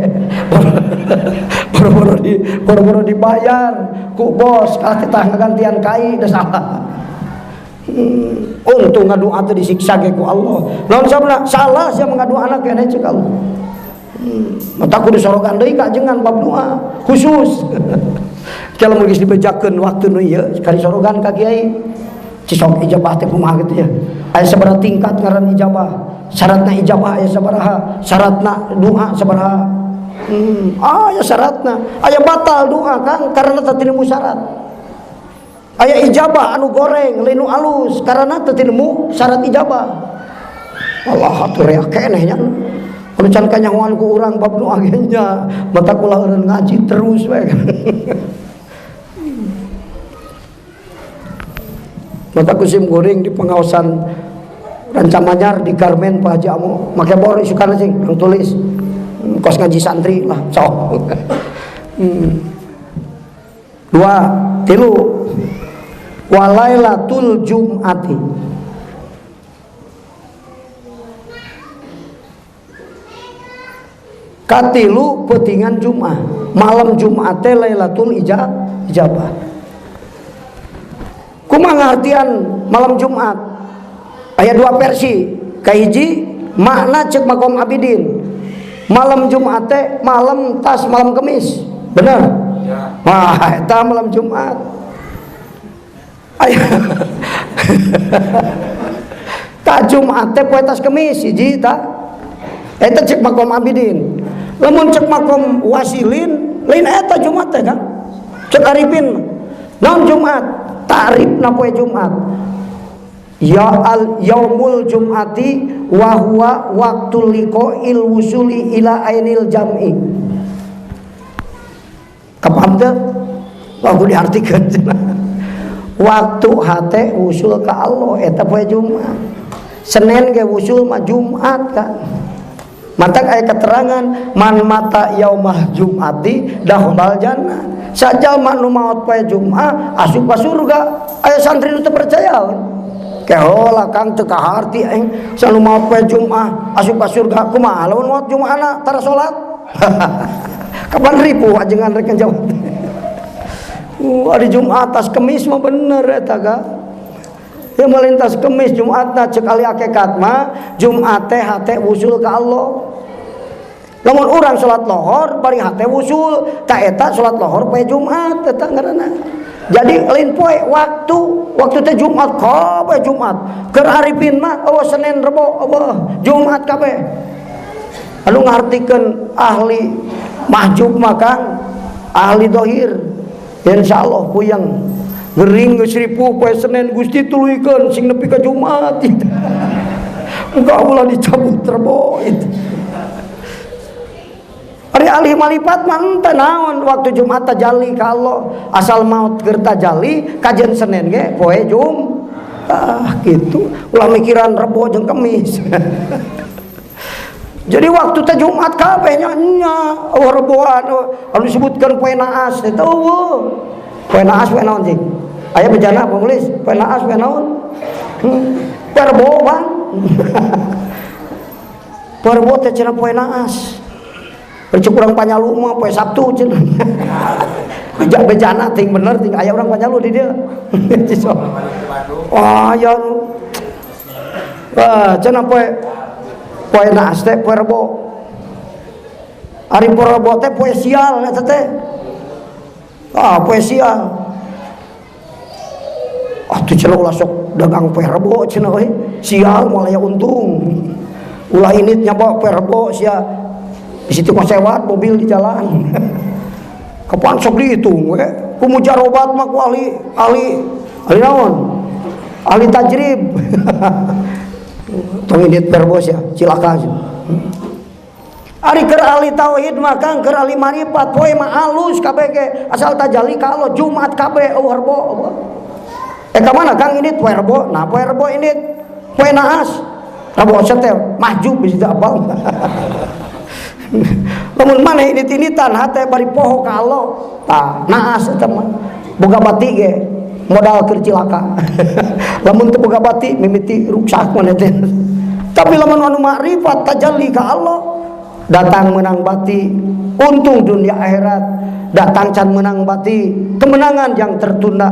Boro-boro dibayar ku bos kalah titah ngagantian kai da salah. Untung ngadoa teh disiksa ge ku Allah. Naon sababna? Salah sia mengadu anak keneh ceuk Allah. Mata kudu sorogan deui ka ajengan bab doa khusus. Kalau geus dibejakeun waktu nu ieu kali sorogan ka kiai. Cisok ijabah teh kumaha kitu ya. Aya sabaraha tingkat ngaran ijabah. Syaratna ijabah aya sabaraha, syaratna doa sabaraha. Aya syaratna. Aya batal doa Kang karena teu tinemu syarat. Aya ijabah anu goreng, lain nu alus karena teu tinemu syarat ijabah. Allah atuh rea keneh nya. Anu can kanyahoan ku urang bab doa ge nya, mata kula eureun ngaji terus we. Mata kusim goreng di pengawasan Rancamanyar di Garmen Pak Haji Amo make bor isukana sing yang tulis kos ngaji santri lah sok. 2 3 walailatul jum'ati. Katilu petingan Jumat, malam Jumat teh Lailatul Ijabah. Kumaha ngartian malam Jumat? Aya dua versi. Kahiji makna cek makom abidin. Malam Jumat teh malam tas malam Kemis. Bener? Ya. Wah, eta malam Jumat. Aya. Ta Jumat teh poe tas Kemis hiji ta. Eta cek makom abidin. Lamun cek makom wasilin lain eta Jumat teh kan. Cek arifin naon Jumat? Ta'rifna poe Jumat. Ya al yaumul jum'ati wa huwa waqtul liqa'il wusuli ila ainil jam'i. Kapaham teu? Wah, kudu diartikeun cenah. Waktu hate wusul ka Allah eta poe Jumat. Senin ge wusul mah Jumat kan. Matak aya keterangan man mata yaumah jum'ati dakhalal jannah. Sajalma nu maot poe Jumat asup ka surga. Aya santri nu teu percaya. Kehola Kang teu kaharti aing sanu maot poe Jumat asup ka surga kumaha lamun maot Jumatna tara salat. Kapan ripuh ajengan rek jawab. Ari Jumat tas Kemis mah bener eta ga. Ya melintas Kemis Jumatna cek ahli hakikat mah Jumat teh hate wusul ka Allah. Lamun urang salat lohor bari hate wusul, ta eta salat lohor poe Jumat eta ngaranna. Jadi lain poe waktu, waktu teh Jumat kabeh Jumat. Keur arifin mah eueuh Senin Rebo eueuh Jumat kabeh. Anu ngartikeun ahli mahjub mah Kang, ahli dohir. Insyaallah puyeng. Gering geus ripuh poe Senin Gusti tuluykeun sing nepi ka Jumat. Muga ulah dicabut Rebo itu. Ari ahli malipat mah henteu naon waktu Jumat tajalli ka Allah asal maut keur tajalli kajian Senin ge poe Jum ah gitu ulah mikiran Rebo jeung Kemis. Jadi waktu teh Jumat kabeh nya nya eueuh Reboan anu disebutkeun poe naas teh eueuh. Poe naas poe naon cing? Aya bejana penulis poe naas poe naon? Poe Rebo bang. Poe Rebo teh cenah poe naas. Cek urang Panyalu mah poe Sabtu cenah. Bejana ting bener ting aya urang Panyalu di dieu. Wah ya. Wah cenah poe poe naas teh poe Rebo. Ari poe Rebo teh poe sial eta teh. Ah poe sial. Ah tuh cenah ulah sok dagang poe Rebo cenah euy. Sial moal aya untung. Ulah init nyabawa poe Rebo sia. Di situ kok sewat mobil di jalan. Kapan sok dihitung we? Ku mujarobat mah ku ahli ahli ahli naon? Ahli tajrib. Tong indit verbos ya, cilaka. Ari keur ahli tauhid mah Kang, keur ahli marifat poe mah alus kabeh ge, asal tajalli ka Allah Jumat kabeh eueuh Rebo. Eh ka mana Kang indit poe Rebo? Nah poe Rebo indit poe naas. Rebo teh mahjub bisa apal. Lamun maneh indit-inditan hate bari poho ka Allah, tah naas eta mah. Boga bati ge modal keur cilaka. Lamun teu boga bati mimiti ruksak maneh teh. Tapi lamun anu makrifat tajalli ka Allah, datang menang bati, untung dunia akhirat, datang can menang bati, kemenangan yang tertunda.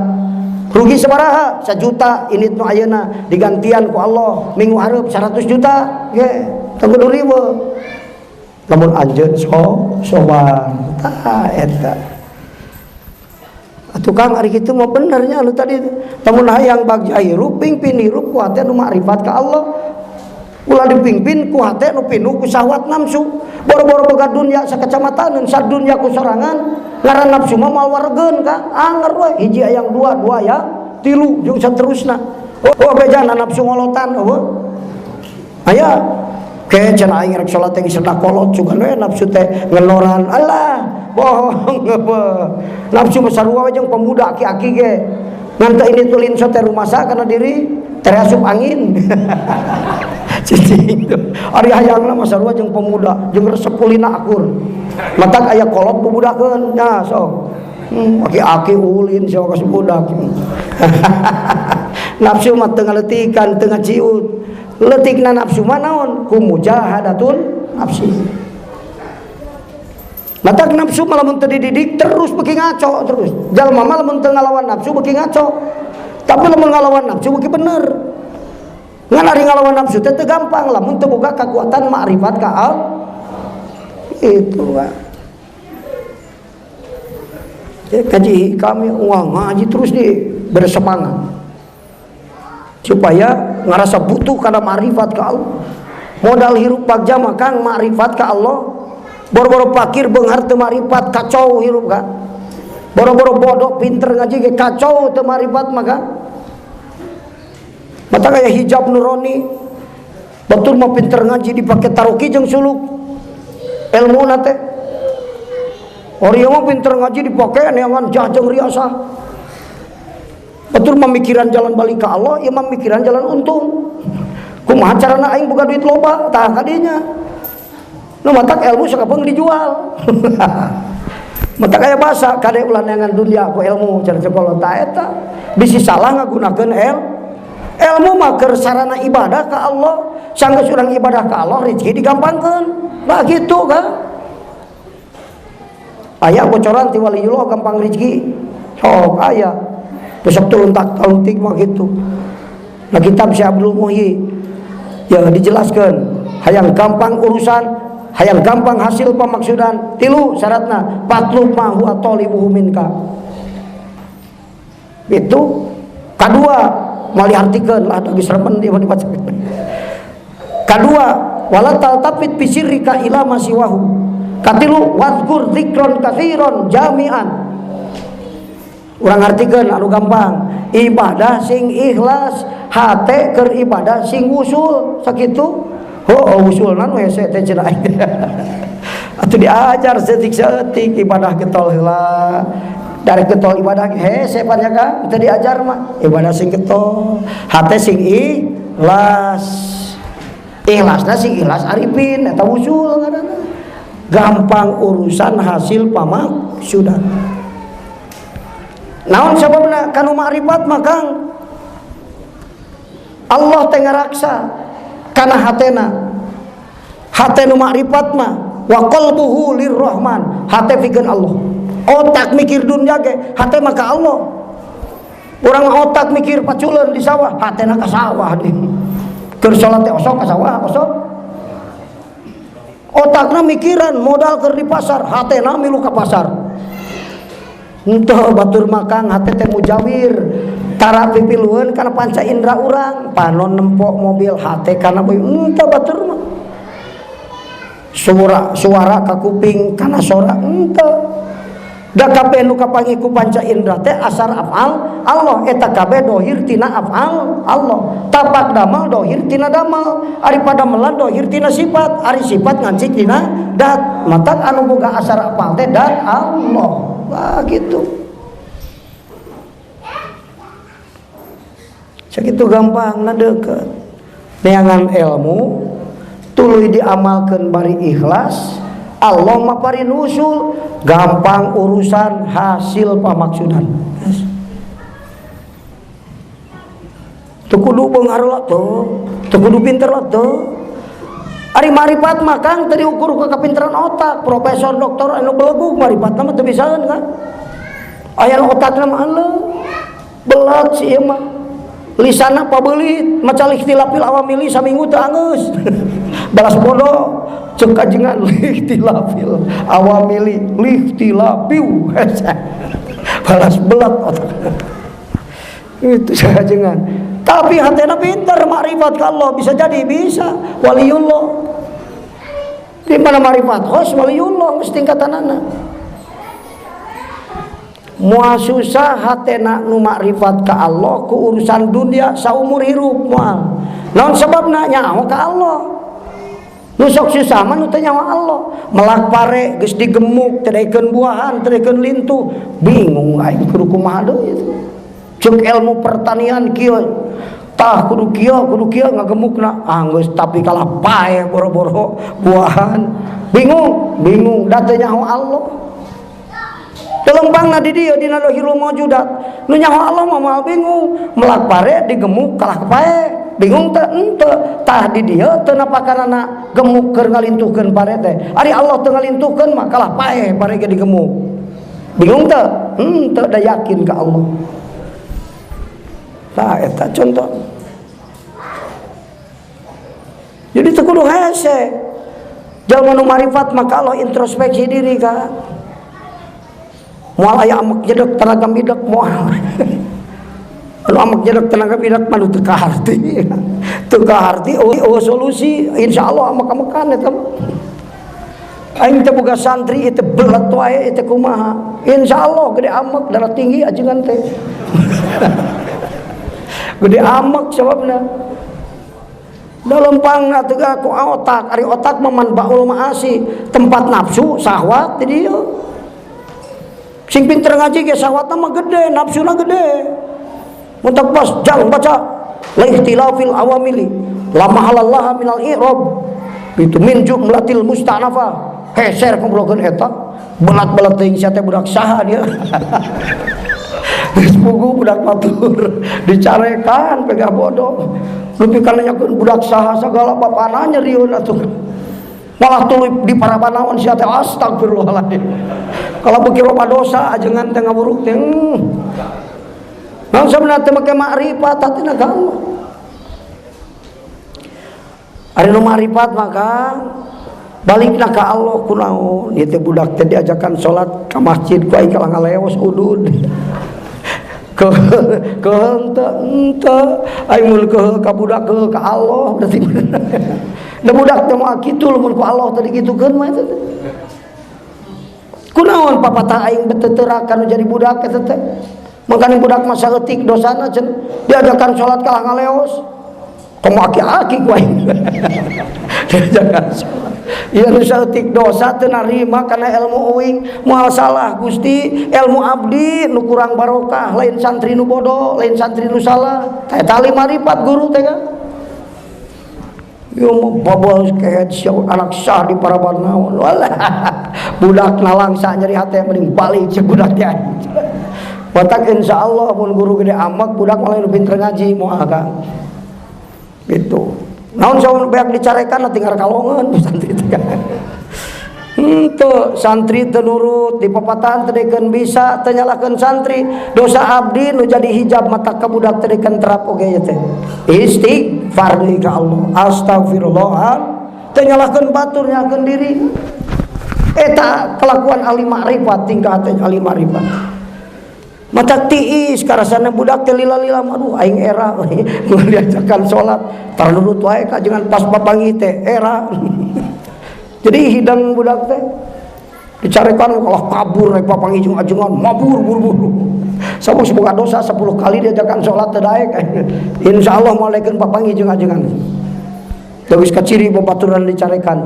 Rugi sabaraha? 1 juta ini nu ayeuna digantian ku Allah minggu hareup 100 juta ge, teu kudu riweuh. Lamun anjeun so sobar tah eta. Atuh Kang ari kitu mah benernya anu tadi. Lamun hayang bagja hirup pingpin hirup ku hate nu makrifat ka Allah. Ulah dipingpin ku hate nu pinuh ku syahwat nafsu. Boro-boro boga dunya sakecamataneun sadunya ku sorangan, ngaran nafsu mah moal waregeun Kang. Anger we hiji hayang dua, dua hayang tilu jeung saterusna. Oh bejana nafsu ngolotan eueuh. Aya ke cenah aing rek salat teh geus kolot sugan we nafsu teh ngenoran. Alah, bohong nafsu mah sarua we jeung pemuda aki-aki ge. Ngan teu ini tulin so teh rumasa kana diri terasup angin. Cicing tuh. Ari hayangna mah sarua jeung pemuda jeung resep kulina akur. Matak aya kolot bubudakeun nya sok. Aki-aki ulin sia ka budak. Nafsu mah teu ngaletikan, teu ngaciut. Letikna nafsu mah naon? Ku mujahadatun nafsi. Matak nafsu mah lamun teu dididik terus beuki ngaco terus. Jalma mah lamun teu ngalawan nafsu beuki ngaco. Tapi lamun ngalawan nafsu beuki bener. Ngan ari ngalawan nafsu teh teu gampang lamun teu boga kekuatan makrifat ka Allah. Itu Pak. Ya, kaji kami wah ngaji terus nih bersemangat supaya ngerasa butuh karena makrifat ka Allah. Modal hirup bagja mah Kang makrifat ka Allah. Boro-boro fakir beunghar teu makrifat kacau hirup Kang. Boro-boro bodoh pinter ngaji ge kacau teu makrifat mah Kang. Mata kayak hijab nuroni. Betul mah pinter ngaji dipake taroki jeung suluk. Ilmu teh. Orang mah pinter ngaji dipake neangan jah jeung riasah. Betul memikiran jalan balik ke Allah, ya memikiran jalan untung. Kumaha carana aing boga duit loba, tah kadinya. Nu matak ilmu sakapeung dijual. Matak aya basa kade ulah neangan dunia ku ilmu cara sekolah ta eta. Bisi salah ngagunakeun ilmu mah keur sarana ibadah ka Allah. Sanggeus urang ibadah ka Allah rezeki digampangkeun. Bah gitu kan. Aya bocoran ti waliullah gampang rezeki. Sok aya. Besok turun tak taluntik mah gitu. Nah kitab Syekh Abdul Muhyi ya dijelaskan hayang gampang urusan, hayang gampang hasil pemaksudan, tilu syaratna fatlub ma huwa talibuhu minka. Itu kadua moal diartikeun lah geus remen dia dibaca. Kadua wala taltafit fi sirrika ila ma siwahu. Katilu wazkur dzikron katsiron jami'an. Urang artikeun anu gampang, ibadah sing ikhlas, hate keur ibadah sing wusul sakitu. Oh, wusulna nu hese teh cenah. Atuh diajar setik-setik ibadah getol heula. Dari getol ibadah hese pan ya Kang, teu diajar mah ibadah sing getol, hate sing ikhlas. Ikhlasna sing ikhlas arifin eta wusul ngaranna. Gampang urusan hasil pamaksudan. Naon sababna kanu makrifat mah Kang? Allah teh ngaraksa kana hatena. Hate nu makrifat mah wa qalbuhu lirrahman, hate pikeun Allah. Otak mikir dunia ge, hate mah ka Allah. Urang otak mikir paculeun di sawah, hatena ka sawah deui. Keur salat teh osok ka sawah, osok. Otakna mikiran modal keur di pasar, hatena milu ka pasar. Henteu batur makang hate teh mujawir. Tara pipilueun kana panca indra urang, panon nempok mobil hate kana boy henteu batur mah. Suara suara ka kuping kana sora henteu. Da kabeh nu kapanggih ku panca indra teh asar afal Allah, eta kabeh dohir tina afal Allah. Tapak damal dohir tina damal, ari padamelan dohir tina sifat, ari sifat ngancik tina dat. Matak anu boga asar afal teh dat Allah. Wah gitu. Sakitu gampangna deukeut. Neangan ilmu tuluy diamalkeun bari ikhlas, Allah maparin usul, gampang urusan hasil pamaksudan. Teu kudu beunghar lah teu, teu kudu pinter lah teu. Ari marifat mah Kang teu diukur ku kapinteran otak, profesor doktor anu belegug marifat mah teu bisaeun kan. Aya nu otakna mah aleuh. Belat si ieu mah. Lisana pabeulit, maca ikhtilafil awamili saminggu teu anggeus. Balas bodoh cek kajengan ikhtilafil awamili likhtilafiu. Balas belat otak. Itu kajengan. Tapi hatena pintar makrifat ka Allah bisa jadi bisa waliullah. Di mana makrifat khos waliullah geus tingkatanana. Moal susah hatena nu makrifat ka Allah ku urusan dunia saumur hirup moal. Naon sebabna nyaho ka Allah. Nu sok susah mah nu teu nyaho Allah. Melak pare geus digemuk teu daekeun buahan, teu daekeun lintuh, bingung aing kudu kumaha deui itu. Ceuk ilmu pertanian kieu tah kudu kieu ngagemukna, ah geus tapi kalah pae boro-boro buahan. Bingung, bingung da teu nyaho Allah. Lempangna di dieu dina dohirul maujudat. Nu nyaho Allah mah moal bingung, melak pare digemuk kalah pae. Bingung teu henteu, tah di dieu teu napakanana gemuk keur ngalintuhkeun pare teh. Ari Allah teu ngalintuhkeun mah kalah pae pare ge digemuk. Bingung teu? Henteu, da yakin ka Allah. Tah eta contoh. Jadi teu kudu hese. Jalma nu marifat maka Allah introspeksi diri ka. Moal aya amek jedeg tenaga midek moal. Anu amek jedeg tenaga midek mah teu kaharti. Teu kaharti eueuh solusi insyaallah amek-amekan eta mah. Aing teh boga santri ieu teh belet wae ieu teh kumaha. Insyaallah gede amek darah tinggi ajengan teh. Gede amek sababna. Da lempangna teu ku otak, ari otak mah manbaul maasi, tempat nafsu syahwat di dieu. Sing pinter ngaji ge syahwatna mah gede, nafsuna gede. Mun tak pas jang baca la ikhtilafil awamili la mahalallaha minal i'rab. Itu min jumlatil musta'nafa. Heser ngobrolkeun eta, belat-belat teuing sia teh budak saha dia. Geus pugu budak batur dicarekan pegah bodoh. Nepi ka nanyakeun budak saha sagala bapana nyerieun atuh. Malah tuluy di parabanaon sia teh astagfirullahaladzim. Kalau beuki loba dosa ajengan teh ngaburuk teh. Naon sabna teh make makrifat hatina ka Allah. Ari nu makrifat maka balikna ka Allah kunaon ieu teh budak teh diajakan salat ka masjid ku aing kalah ngaleos udud. Keheul teu henteu aing mun keheul ka budak keheul ka Allah berarti. Da budak teh moal kitu lamun ku Allah teh dikitukeun mah eta teh. Kunaon papatah aing beteterakan nu jadi budak eta teh. Mangkana budak mah saeutik dosana cenah diajakan salat kalah ngaleos. Komo aki-aki ku aing. Diajakan salat. Ieu nu saeutik dosa teu narima kana ilmu uing, moal salah Gusti, ilmu abdi nu kurang barokah, lain santri nu bodoh, lain santri nu salah. Tah eta ahli marifat guru teh kan. Ieu mah babal kehed sia anak sah di parabanaon. Walah. Budak nalangsa nyeri hate mending balik cek budak teh. Watak insyaallah mun guru gede amek budak malah nu pinter ngaji moal Kang. Gitu. Naon saun beak dicarekan tinggal kalongan santri teh kan. Henteu santri teu nurut di papatahan teu dekeun bisa teu nyalahkeun santri dosa abdi nu jadi hijab mata ka budak teu dekeun terap oge ieu teh. Istighfar deui ka Allah. Astagfirullah. Teu nyalahkeun batur nyalahkeun diri. Eta kelakuan ahli makrifat tingkah teh ahli makrifat. Mata tiis karasana budak teh lila-lila aduh aing era mun diajakan salat tarnurut wae ka jangan pas papanggih teh era. Jadi hidang budak teh. Dicarekan kalau kabur rek papanggih jeung ajengan mabur buru-buru. Sabuk semoga dosa 10 kali diajakan sholat teu daek. Insyaallah moal daekeun papanggih jeung ajengan. Teu geus kaciri babaturan dicarekan.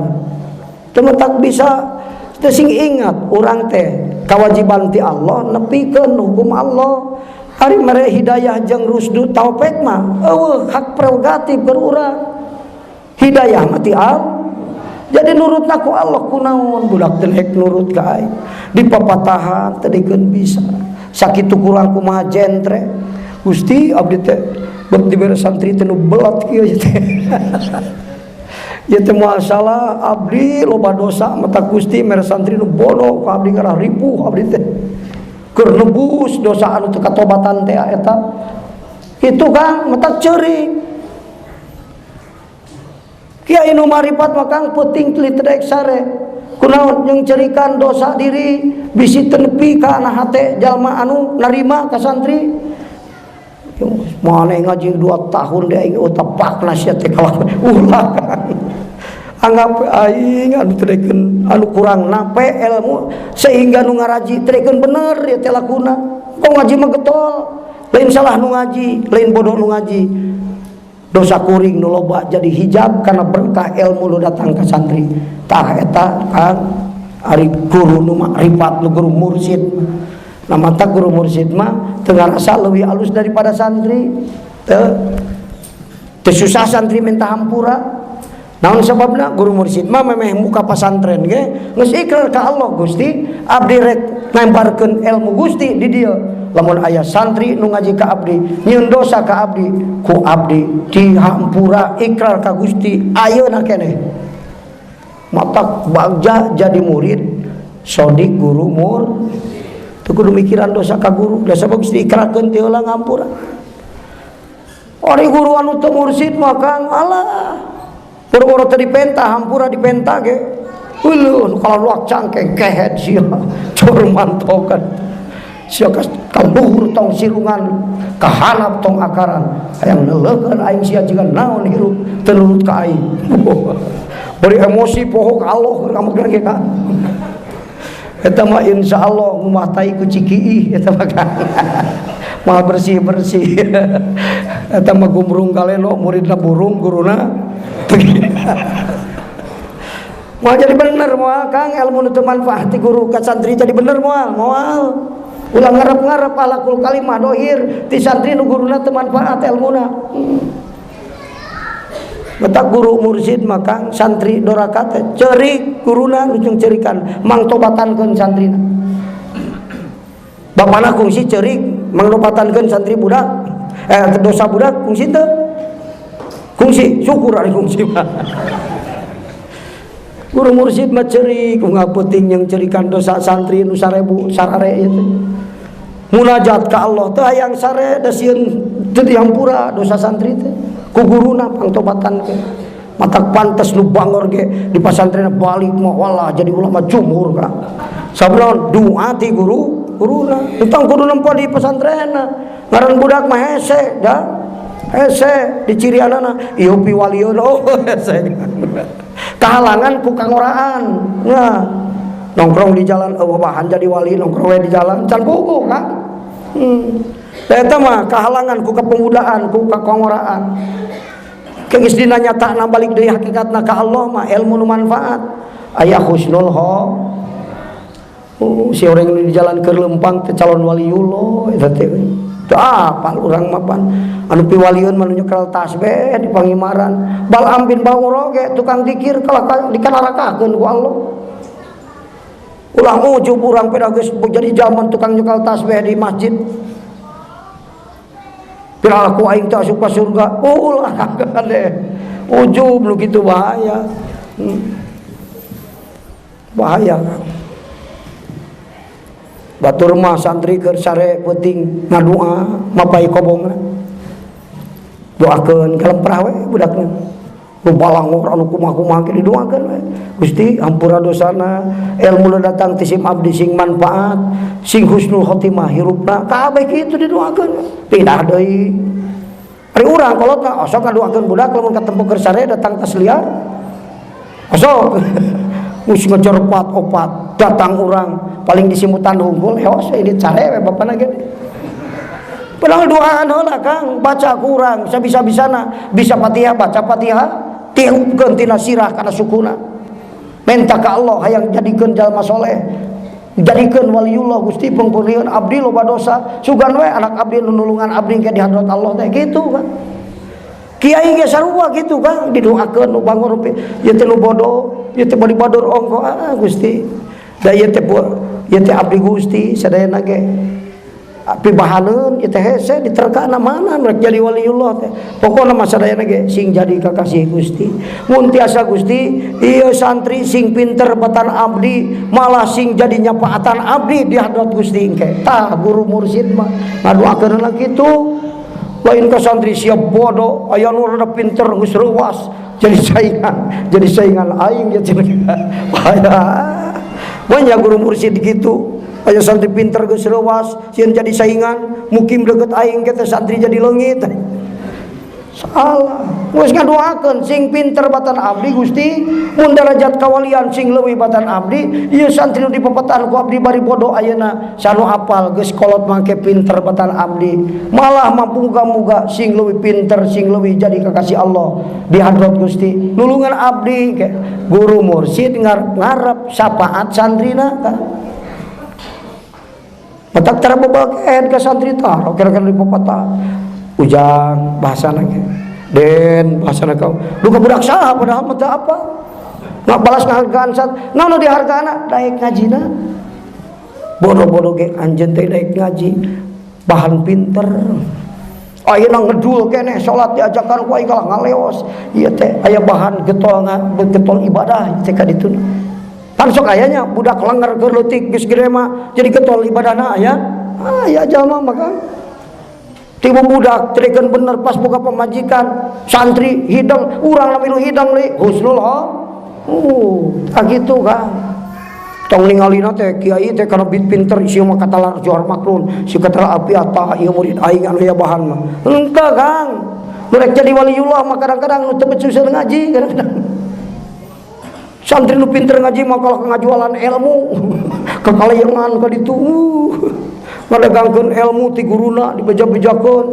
Teu tak bisa teu sing ingat urang teh kewajiban ti Allah nepikeun hukum Allah. Ari mere hidayah jeung rusdu taufik mah eueuh hak prerogatif keur urang. Hidayah mah ti Allah. Jadi nurutna ku Allah kunaon budak teh rek nurut ka aing. Dipapatahan teu dikeun bisa. Sakitu kurang kumaha jentre. Gusti abdi teh bet dibere santri teh nu belat kieu teh. Ieu teh moal salah abdi loba dosa mata Gusti mere santri nu bodoh ku abdi ngarah ripuh abdi teh. Keur nebus dosa anu teu katobatan teh eta. Kitu kan mata ceurik. Kiai nu maripat mah kang peuting teu daek sare. Kunaon jeung cerikan dosa diri bisi teu nepi ka kana hate jalma anu narima ka santri. Maneh ngaji 2 tahun deui aing otak sia teh kalakuan ulah. Anggap aing anu teu daekeun anu kurang nape ilmu sehingga nu ngaraji teu daekeun bener ya teh lakuna. Kok ngaji mah getol. Lain salah nu ngaji, lain bodoh nu ngaji. Dosa kuring nu loba jadi hijab karena berkah ilmu nu datang ke santri. Tah eta kan ari guru nu makrifat nu guru mursid. Nah mata guru mursid mah teu ngarasa leuwih alus daripada santri. Teu teu susah santri minta hampura. Naon sababna guru mursid mah memeh muka pasantren ge geus ikrar ka Allah Gusti abdi rek ngemparkeun ilmu Gusti di dieu. Lamun aya santri nu ngaji ka abdi nyieun dosa ka abdi ku abdi dihampura ikrar ka Gusti ayeuna keneh. Matak bagja jadi murid sodik guru mur teu kudu mikiran dosa ka guru da sabab geus diikrarkeun ti heula ngampura. Ari guru anu teu mursid mah kang alah boro-boro teu dipenta hampura dipenta ge Uluh kalau luak cangkeng kehet sia cur mantokan sia ka luhur tong sirungan kahanap tong akaran hayang neuleukeun aing sia jiga naon hirup teu nurut ka aing. Bari emosi poho ka Allah keur ngamuk ge ka eta mah insyaallah ngumah tai ku cikiih eta mah kan mah bersih-bersih eta mah gumrung kaleno muridna burung guruna. Moal jadi bener moal Kang ilmu nu teu manfaat ti guru ka santri jadi bener moal moal ulah ngarep-ngarep alakul kalimah dohir ti santri nu guruna teu manfaat ilmuna. Betak guru mursid mah Kang santri doraka teh ceurik guruna nu jeung ceurikan mangtobatankeun santrina. Bapana kungsi ceurik mangtobatankeun santri budak dosa budak kungsi teu kungsi syukur ari kungsi mah. Guru mursid mah ceurik unggal peuting yang cerikan dosa santri nu 1000 sarare ieu teh. Munajat ka Allah teh hayang sare da sieun teu dihampura dosa santri teh ku guruna pangtobatan ke. Matak pantes nu bangor ge di pasantren balik mah walah jadi ulama jumhur ka. Sabab doa ti guru guruna tentang kudu nempo di pesantren ngaran budak mah hese da hese di cirianana ieu piwalieun oh hese. Kahalangan ku kangoraan. Nah, nongkrong di jalan eueuh bahan jadi wali nongkrong we di jalan can puguh ka. Eta mah kahalangan ku kepemudaan ku kakongoraan. Geus dina nyatana balik deui hakikatna ka Allah mah ilmu nu manfaat. Aya husnul ho. Oh, si orang di jalan keur lempang teh calon waliullah eta teh. Teu apal urang mah pan. Anu piwalieun mah nu nyekel tasbih di pangimaran. Bal'am bin Ba'ura ge tukang dikir kalah dikanarakakeun ku Allah. Ulah ujub urang pedah geus jadi zaman tukang nyekel tasbih di masjid. Piraku aing teh asup ka surga. Ulah kade. Ujub nu kitu bahaya. Bahaya kan. Batur mah santri keur sare peuting ngadua mapai kobongna. Doakeun kalemprah we budakna. Nu balangor anu kumaha-kumaha ge didoakeun we. Gusti hampura dosana, ilmu nu datang ti sim abdi sing manfaat, sing husnul khotimah hirupna, kabeh kitu didoakeun. Pindah deui. Ari urang kolotna osok ngadoakeun budak lamun katempo keur sare datang tas liar. Osok. Geus ngejar opat datang urang paling disimutan hungkul heos ini care we bapana ge. Padahal doaan heula Kang, baca kurang sabisa-bisana, bisa Fatihah baca Fatihah, tiupkeun tina sirah kana sukuna. Minta ka Allah hayang jadikeun jalma soleh. Jadikeun waliullah Gusti pangpulihkeun abdi loba dosa, sugan we anak abdi nu nulungan abdi ke di hadrat Allah teh kitu kan. Kiai ge sarua kitu Kang, didoakeun nu bangor ieu teh nu bodoh, ieu teh bari badur ongko ah Gusti. Da ieu teh ieu teh abdi Gusti sadayana ge. Pibahaneun ieu teh hese diterkana mana rek jadi waliullah teh. Pokona mah sadayana ge sing jadi kakasih Gusti. Mun tiasa Gusti, ieu santri sing pinter batan abdi, malah sing jadi nyapaatan abdi di hadrat Gusti engke. Tah guru mursid mah ngadoakeunna kitu. Lain ka santri siap bodoh, aya nu rada pinter geus reuwas jadi saingan aing ge cenah. Bahaya. Banyak guru mursid gitu. Aya santri pinter geus reuwas, sieun jadi saingan, mukim deket aing ke teh santri jadi leungit. Salah. Geus ngadoakeun sing pinter batan abdi Gusti, mun derajat kawalian sing leuwih batan abdi, ieu santri nu dipepetan ku abdi bari bodoh ayeuna sanu apal geus kolot mangke pinter batan abdi. Malah muga-muga sing leuwih pinter, sing leuwih jadi kakasih Allah di hadrat Gusti. Nulungan abdi ke guru mursid ngarep syafaat santrina ka. Matak tara bebelkeun ka santri tah, kira-kira dipepeta. Ujang bahasana ge. Den bahasana kau. Duka budak saha padahal mah teu apa. Nggak balas ngahargaan sat. Naon nu dihargaana daek ngajina. Bodoh-bodoh ge anjeun teh daek ngaji. Bahan pinter. Ayeuna ngedul keneh salat diajakan ku aing kalah ngaleos. Ieu teh aya bahan getol getol ibadah teh ka ditu. Pan sok aya nya budak lenger keur leutik geus gede mah jadi getol ibadahna aya. Aya jalma mah Kang. Tiba budak tirikan bener pas buka pemajikan santri hidang urang lami nu hidang li husnul ha ah gitu Kang. Tong ningalina teh kiai teh kana bit pinter ieu mah katalar johar maklun si katalar api atah ieu murid aing anu aya bahan mah henteu Kang. Nu rek jadi waliullah mah kadang-kadang nu teu becus ngaji kadang-kadang. Santri nu pinter ngaji mah kalau ngajualan ilmu kekalayangan ka ditu ngadegangkeun ilmu ti guruna dibeja-bejakeun.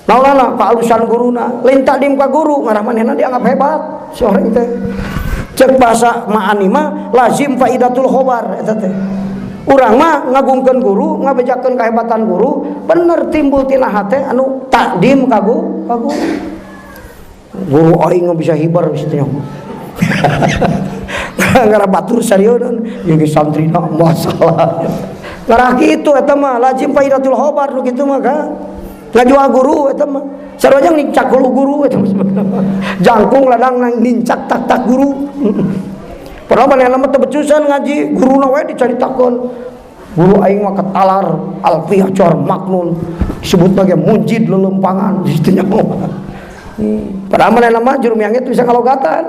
Naonana kaalusan guruna lain takdim ka guru ngarah manehna dianggap hebat si orang teh. Cek bahasa ma'ani mah lazim faidatul khobar eta teh. Urang mah ngagungkeun guru, ngabejakeun kahebatan guru, bener timbul tina hate anu takdim ka guru. Guru aing bisa hibar situ nya. Ngarah batur sarieun ieu ge santrina masalah. Ngarah kitu eta mah lazim faidatul khobar nu kitu mah Kang. Ngajual guru eta mah. Sarua jeung nincak hulu guru eta mah. Jangkung ladang nincak tak-tak guru. Padahal manehna mah teu becusan ngaji, guruna we dicaritakeun. Guru aing mah ketalar alfiah cor maknun disebut ge munjid lelempangan ditu nya. Padahal manehna mah juru miangnya bisa ngalogatan.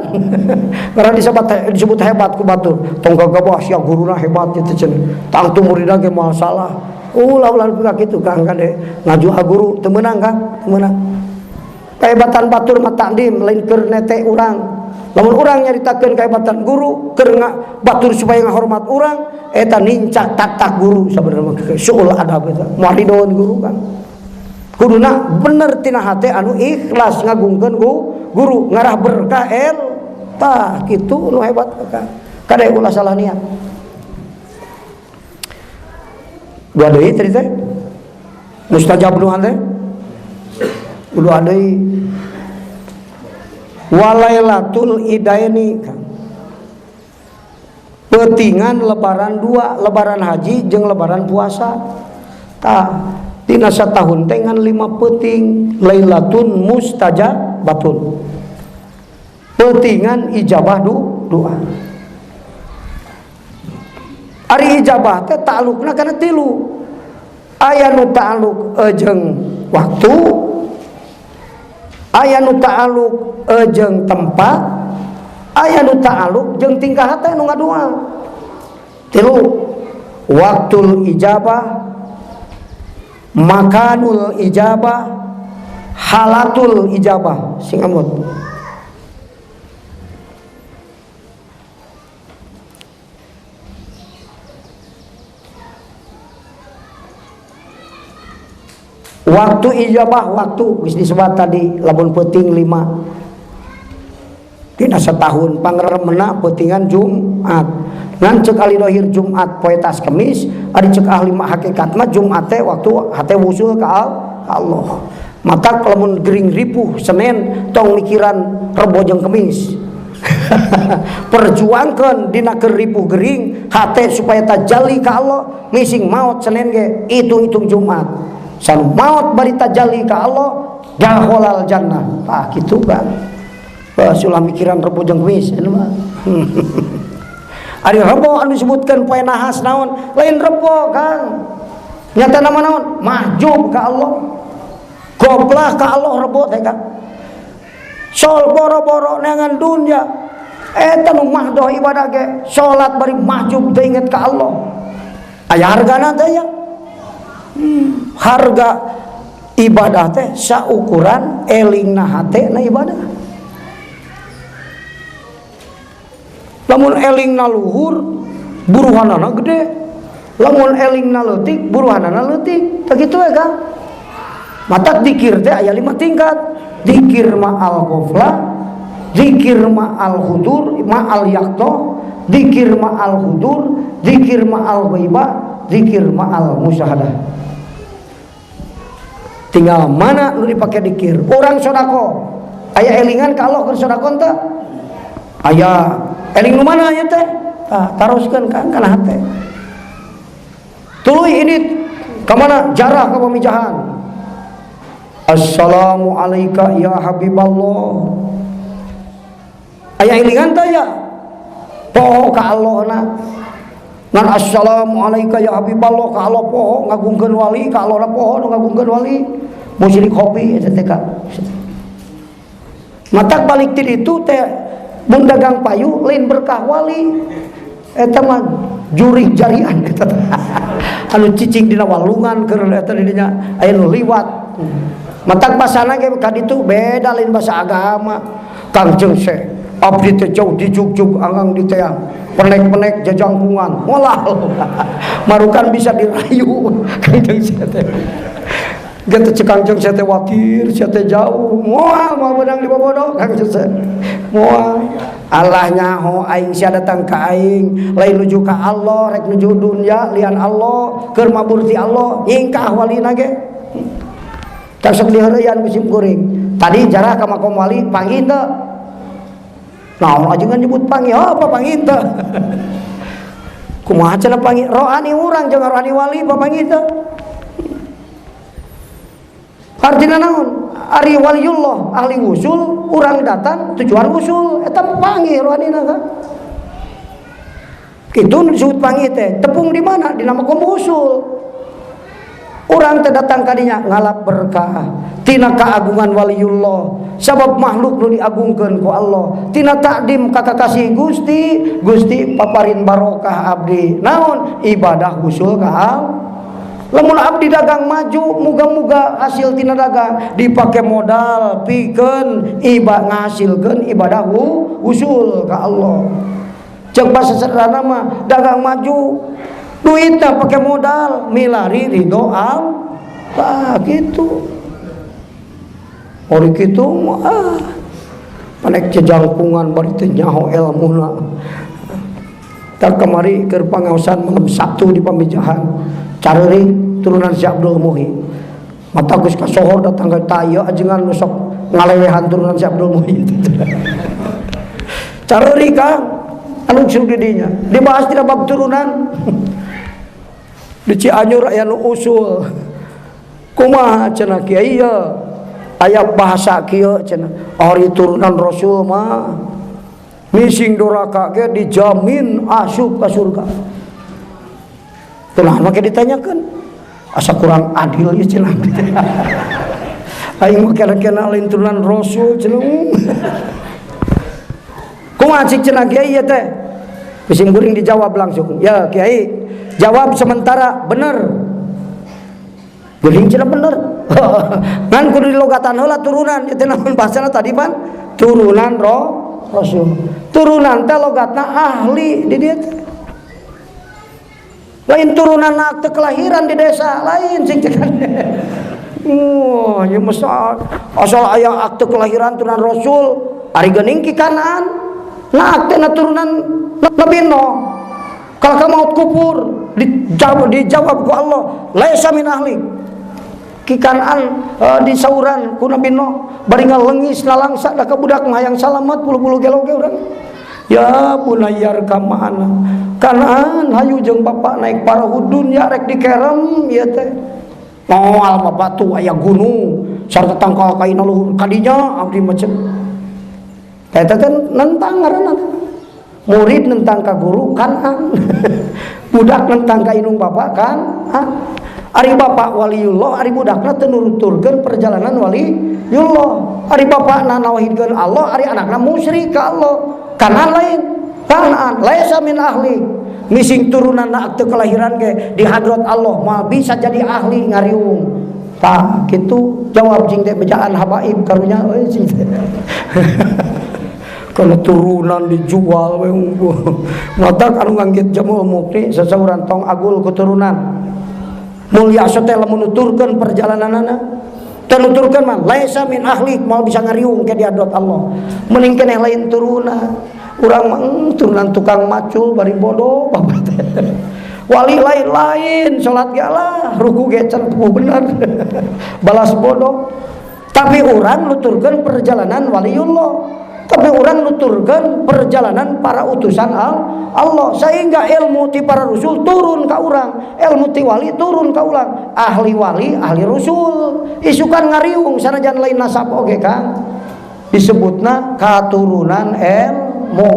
Karena disebut hebat ku batur. Tong gagabah sia guruna hebat kitu cenah. Tangtu muridna ge moal salah. Ulah ulah buka kitu Kang kade ngajual guru teu meunang Kang, teu meunang. Kehebatan batur mah takdim lain keur nete urang. Lamun urang nyaritakeun kehebatan guru keur batur supaya ngahormat urang eta nincak tak-tak guru sabenerna mah suul adab eta. Moal ridoeun guru Kang. Kuduna bener tina hate anu ikhlas ngagungkeun guru ngarah berkah el tah kitu nu hebat Kang. Kade ulah salah niat. Dua deui tadi teh mustajab nu teh dua deui walailatul idaini Kang. Peutingan lebaran dua, lebaran haji jeung lebaran puasa. Tah dina satahun teh ngan 5 peuting lailatun mustajabatun. Peutingan ijabah doa. Ari ijabah teh ta'alluqna kana tilu. Aya nu ta'alluq jeung waktu, aya nu ta'alluq jeung tempat, aya nu ta'alluq jeung tingkah hate nu ngadua. Tilu, waktul ijabah, makanul ijabah, halatul ijabah. Sing amut. Waktu ijabah waktu geus disebat tadi lamun peuting 5 dina setahun pangremena peutingan Jumat. Ngan ceuk ahli dohir Jumat poe tas Kemis, ari ceuk ahli hakikat mah Jumat teh waktu hate wusul ka Allah. Mata lamun gering ripuh Senin tong mikiran Rebo jeung Kemis. Perjuangkan dina keur ripuh gering hate supaya tajalli ka Allah, mising maot Senin ge hitung-hitung Jumat. Sanu maot bari tajalli ka Allah dakhalal jannah. Tah kitu kan. Sulah mikiran Rebo jeung Kemis anu mah. Ari Rebo anu disebutkeun poe nahas naon? Lain Rebo Kang. Nyata nama naon? Mahjub ka Allah. Goplah ka Allah Rebo teh Kang. Sol boro-boro neangan dunya. Eta nu mahdoh ibadah ge salat bari mahjub teu inget ka Allah. Aya hargana teh ya. Harga ibadah teh saukuran elingna hate na ibadah. Lamun elingna luhur buruhanana gede, lamun elingna leutik buruhanana leutik. Tah kitu we Kang. Matak dikir teh aya 5 tingkat. Dikir ma'al ghaflah, dikir ma'al hudur, ma'al yaqto, dikir ma'al hudur, dikir ma'al ghaibah, dikir ma'al musyahadah. Tinggal mana nu dipake dikir. Urang sedekah aya elingan ka Allah keur sedekah teh? Aya. Eling nu mana aya teh? Tah taroskeun Kang kana hate. Tuluy ini ka mana jarah ka pamijahan. Assalamualaikum ya Habiballah. Aya elingan teh ya? Poho ka Allah na. Ngan assalamualaikum ya Habiballah ka Allah poho ngagungkeun wali, ka Allah na poho nu ngagungkeun wali. Musyrik kopi eta teh Kang. Matak balik ti ditu teh mun dagang payu lain berkah wali. Eta mah jurih jarian eta teh. Anu cicing dina walungan keur eta di dinya aya nu liwat. Matak basana ge ka ditu beda lain basa agama. Kang Jeung se abdi teh jauh dijugjug anggang di teang. Penek-penek jajangkungan. Molah. Marukan bisa dirayu Kang Jeung se teh. Gitu cek Kang Jeung se teh wakir sia teh jauh. Moal moal beunang dibobodo Kang Jeung se. Moal. Allah nyaho aing sia datang ka aing, lain nuju ka Allah, rek nuju dunya lian Allah, keur mabur ti Allah, nyingkah walina ge. Tah sok diheureuyan ku sim kuring. Tadi jarah ka makom wali panggih teu? Naon ajengan nyebut panggih? Oh, apa panggih teu? Kumaha cenah panggih? Rohani urang jeung rohani wali apa panggih teu? Artinya naon? Ari waliullah ahli wusul, urang datang tujuan wusul, eta panggih rohanina kan. Kitu nu disebut panggih teh. Tepung di mana? Di makom wusul. Urang teh datang kadinya ngalap berkah tina keagungan waliullah, sabab makhluk nu diagungkeun ku Allah, tina takdim ka kakasih Gusti, Gusti paparin barokah abdi. Naon? Ibadah wusul ka Allah. Lamun abdi dagang maju, muga-muga hasil tina dagang dipake modal pikeun ngahasilkeun ibadah wusul ka Allah. Ceuk bahasa sederhana mah dagang maju, duitna pake modal milari ridho Allah gitu. Ori kitu mah panek jejangkungan bari teu nyaho elmuna. Tah kamari keur pangaosan malam Sabtu di Pamijahan, careuring turunan si Abdul Muhi. Mata geus kasohor datang ka taya ajengan nu sok ngalewehan turunan si Abdul Muhi. Careuring Kang, anu di dinya dibahas dina bab turunan. Di Cianjur aya nu usul. Kumaha cenah kiai ye? Aya bahasa kieu cenah, ari turunan Rasul mah mising doraka ge dijamin asup ka surga. Kunaon make ditanyakeun? Asa kurang adil ieu cenah. Aing mah kena-kena lain turunan Rasul cenah. Kumaha cik cenah kiai ieu teh? Bising kuring dijawab langsung. Ya kiai, jawab sementara bener. Geuning cenah bener. Ngan kudu dilogatan heula turunan ieu teh naon bahasana tadi pan? Turunan Rasul. Turunan teh logatna ahli di dieu teh. Lain turunan akte kelahiran di desa, lain sing cekan. Wah, ya masa asal aya akte kelahiran turunan Rasul, ari geuning Ki Kanaan. Nah, akte turunan Nabi Nuh. Kalau kamu maut kupur, dijawab ku Allah, laisa min ahli. Ki Kanaan disauran ku Nabi Nuh, bari ngalengis nalangsa da ka budak mah hayang salamat bulu-bulu gelo ge urang. Ya bunayya arkam ma'ana. Kanaan hayu jeung bapak naik parahu dunya rek dikerem ieu teh. Moal bapak tuh aya gunung sarta tangkal kaina luhur kadinya abdi mah cek. Eta teh nentang ngaranna. Murid nentang ka guru Kanaan. Budak nentang ka indung bapak kan. Ari bapak waliullah, ari budakna teu nuturkeun perjalanan waliullah. Ari bapakna nawahidkeun Allah, ari anakna musyrik ka Allah. Kanaan lain. Kanaan laisa min ahli. Mising turunan akte kelahiran ge di hadrat Allah moal bisa jadi ahli ngariung. Tah kitu jawab cing teh bejaan habaib karunya euy cing teh. Kalau turunan dijual we unggul. Matak anu nganggit Jamul Mukti sasauran tong agul keturunan. Mulia teh lamun nuturkeun perjalananana. Teu nuturkeun mah laisa min ahli moal bisa ngariung ke di hadrat Allah. Mending keneh lain turunan. Urang mah turunan tukang macul bari bodoh bapak teh. Wali lain-lain salat ge lah ruku ge can bener. Balas bodoh. Tapi urang nuturkeun perjalanan waliullah. Tapi orang nuturkan perjalanan para utusan Allah sehingga ilmu ti para rasul turun ke urang, ilmu ti wali turun ke urang, ahli wali, ahli rasul. Isukan ngariung sanajan lain nasab oge Kang. Disebutna katurunan ilmu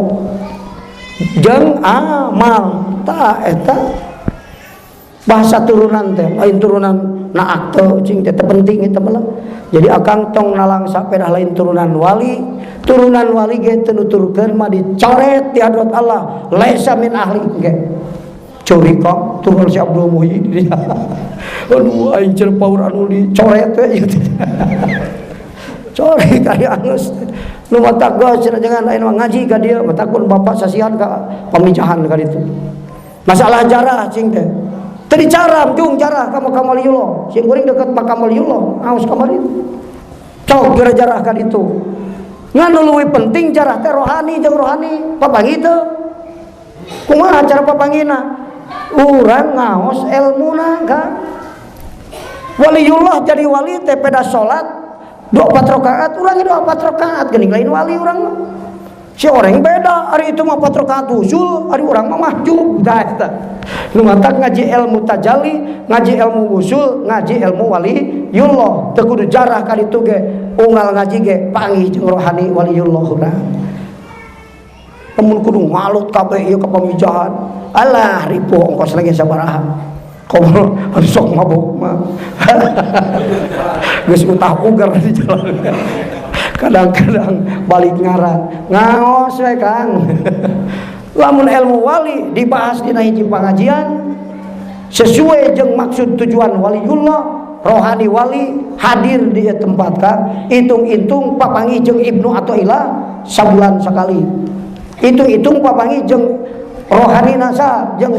jeung amal. Tah eta bahasa turunan teh lain turunan na akte cing teh penting eta mah. Jadi akang tong nalangsa pedah lain turunan wali, turunan wali ge teu nuturkeun mah dicoret di hadrat Allah, laisa min ahli ge. Curi kok turun si Abdul Muhyiddin. Aduh aing cenah paur anu dicoret we ieu teh. Coret ari angeus. Nu matak geus cenah jangan lain mah ngaji ka dieu, matak pun bapak sasihan ka pamijahan ka ditu. Masalah jarah cing teh. Tadi caram jung jarah ka makam waliullah. Sing kuring deket makam waliullah, aos kamari. Cok geura jarah ka ditu. Ngan nu leuwih penting jarah teh rohani jeung rohani, papanggih teu. Kumaha cara papanggihna? Urang ngaos elmuna kan. Waliullah jadi wali teh peda salat 24 rakaat, urang ge 24 rakaat geuning lain wali urang mah. Si orang beda, ari itu mah 4 rakaat usul, ari urang mah mahjub tah eta. Nu matak ngaji ilmu tajalli, ngaji ilmu usul, ngaji ilmu waliullah. Teu kudu jarah ka ditu ge, unggal ngaji ge panggih jeung rohani waliullah urang. Lamun kudu ngalut kabeh ieu ka pamijahan. Alah ripuh ongkos lagi sabaraha. Komo sok mabuk mah. Geus utah uger di jalan. Kadang-kadang balik ngaran ngaos we Kang. Lamun ilmu wali dibahas dina hiji pangajian sesuai jeung maksud tujuan waliullah, rohani wali hadir di tempat Kang, hitung-hitung papanggih jeung Ibnu Athaillah sabulan sekali. Hitung-hitung papanggih jeung rohani nasa jeung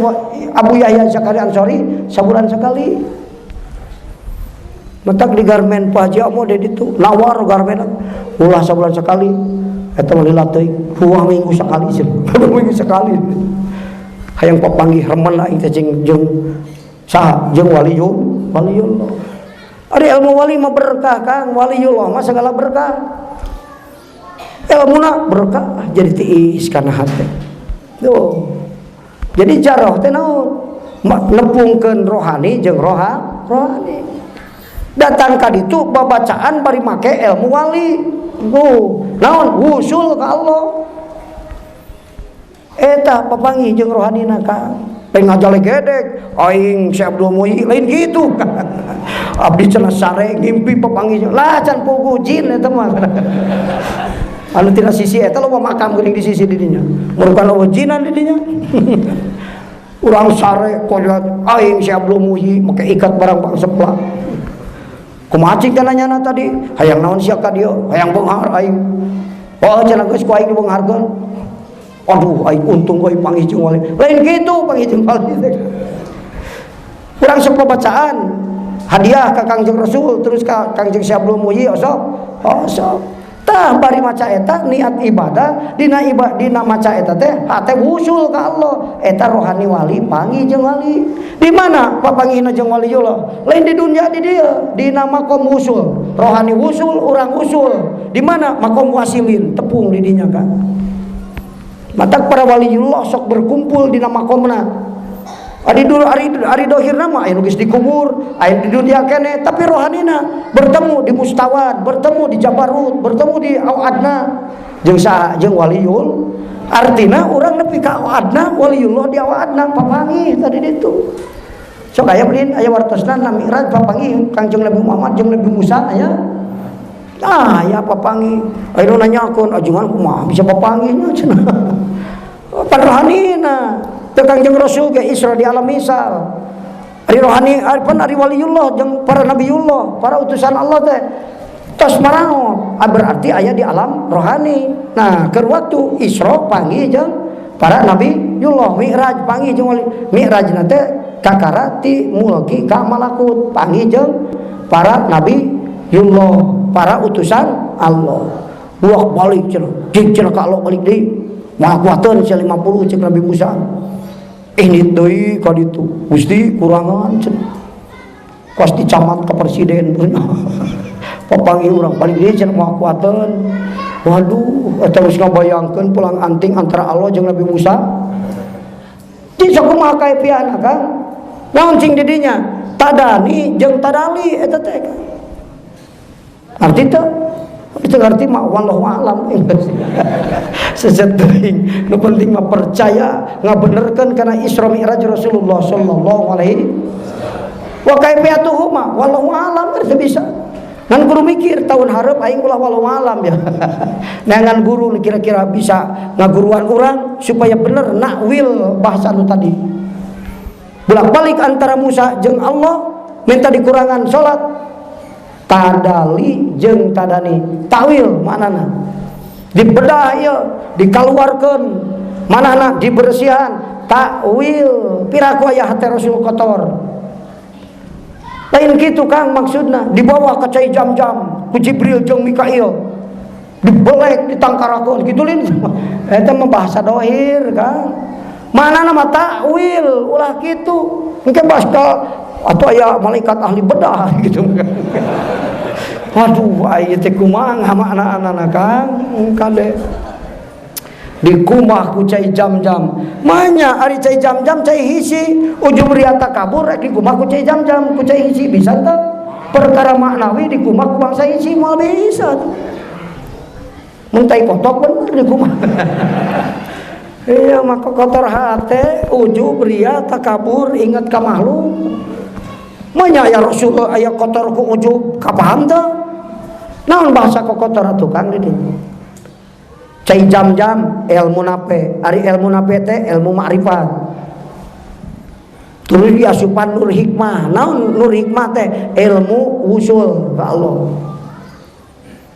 Abu Yahya Zakaria Ansori sabulan sekali. Matak di garmen Pak Haji Amo di ditu nawar garmen ulah sabulan sekali eta mah lila teuing 2 minggu sekali sih 2 minggu sekali hayang papanggih remen aing teh jeung jeung saha jeung waliyul waliyullah. Ari ilmu wali mah berkah Kang, waliyullah mah segala berkah, ilmuna berkah jadi tiis kana hate tuh. Jadi jaroh teh naon nepungkeun rohani jeung rohani datang ka ditu babacaan bari make ilmu wali tuh naon wusul ka Allah eta papanggih jeung rohanina Kang. Lain ngajalegedeg aing Syekh Abdul Muhyi lain gitu. Abdi cenah sare ngimpi papanggih lah can puguh jin eta mah. Anu tina sisi eta loba makam geuning di sisi didinya merupakan loba jinan didinya. Urang sare konyol aing Syekh Abdul Muhyi make ikat barang bang seplak. Kumaha cing teh nanyana tadi hayang naon sia ka dieu hayang beunghar aing. Oh cenah geus ku aing dibeungharkeun. Aduh aing untung euy panggih jeung wali. Lain kitu panggih jeung wali teh. Urang sok bacaan. Hadiah ka Kangjeng Rasul terus ka Kangjeng Syekh Abdul Muhyi osok. Osok. Tah bari maca eta niat ibadah dina ibadah dina maca eta teh hate wusul ka Allah. Eta rohani wali panggih jeung wali. Di mana papanggihna jeung waliullah? Lain di dunia di dieu, dina makom wusul. Rohani wusul, urang usul. Di mana makom wasilin tepung di dinya kan. Matak para waliullah sok berkumpul dina makomna. Ari dulu ari ari dohirna mah aya nu geus dikubur, aya di dunia kene, tapi rohanina bertemu di mustawad, bertemu di jabarut, bertemu di awadna jeung saha jeung waliul. Artina urang nepi ka awadna, waliullah di awadna papanggih tadi ditu. Sok aya ulin aya wartosna na Mi'raj papanggih Kangjeng Nabi Muhammad jeung Nabi Musa aya. Ah, aya papanggih. Aya nu nanyakeun ajengan kumaha bisa papanggihnya cenah. Pan rohanina. Teu Kangjeng Rasul ge Isra di alam misal. Ari rohani ari pan ari waliullah jeung para nabiullah, para utusan Allah teh tos marangot. Ah, berarti aya di alam rohani. Nah, keur waktu Isra panggih jeung para nabiullah, Mi'raj panggih jeung wali. Mi'rajna teh kakara ti mulki ka malakut, panggih jeung para nabiullah, para utusan Allah. Wah balik cenah, cik cenah ka Allah balik deui. Moal kuateun sia 50 cek Nabi Musa. Ini deui ka ditu. Gusti kurangan cenah. Pasti camat ke presiden. Papanggih urang balik deui cenah moal kuateun. Waduh, eta geus ngabayangkeun pulang anting antara Allah jeung Nabi Musa. Di sok kumaha kaepiana Kang? Naon cing di dinya? Tadani jeung tadali eta teh. Arti teu? Itu ngerti mah wallahu alam. Seset teuing. Nu penting mah percaya ngabenerkeun kana Isra Mi'raj Rasulullah sallallahu alaihi wa kaifiyatuhu mah wallahu alam teu bisa. Ngan guru mikir tahun hareup aing ulah wallahu alam ya. Neangan guru kira-kira bisa ngaguruan urang supaya bener nakwil bahasa nu tadi. Bolak-balik antara Musa jeung Allah minta dikurangan salat tadali jeung tadani takwil maknana dibedah ieu dikaluarkeun manahna dibersihan takwil piraku aya hate Rasul kotor lain kitu Kang maksudna dibawa ke cai jam-jam ku Jibril jeung Mikail dibelek ditangkarakeun kitu lin eta mah bahasa dohir Kang manana mah takwil ulah kitu engke bahasa atau aya malaikat ahli bedah gitu. Waduh, aya teh kumaha maknaanana Kang? Kade dikumah ku cai jam-jam. Manya ari cai jam-jam cai hisi, ujung ria takabur rek dikumah ku cai jam-jam ku cai hisi bisa teu? Perkara maknawi dikumah ku bangsa hisi moal bisa. Mun tai kotok bener dikumah. Iya maka kotor hate, ujub ria takabur ingat ka makhluk. Manya aya Rasul aya kotor ku ujub, kapaham teu? Naon bahasa ku kotor atuh Kang di dieu? Cai jam-jam ilmu nape, ari ilmu nape teh ilmu makrifat. Terus diasupan nur hikmah, naon nur hikmah teh ilmu wusul ka Allah.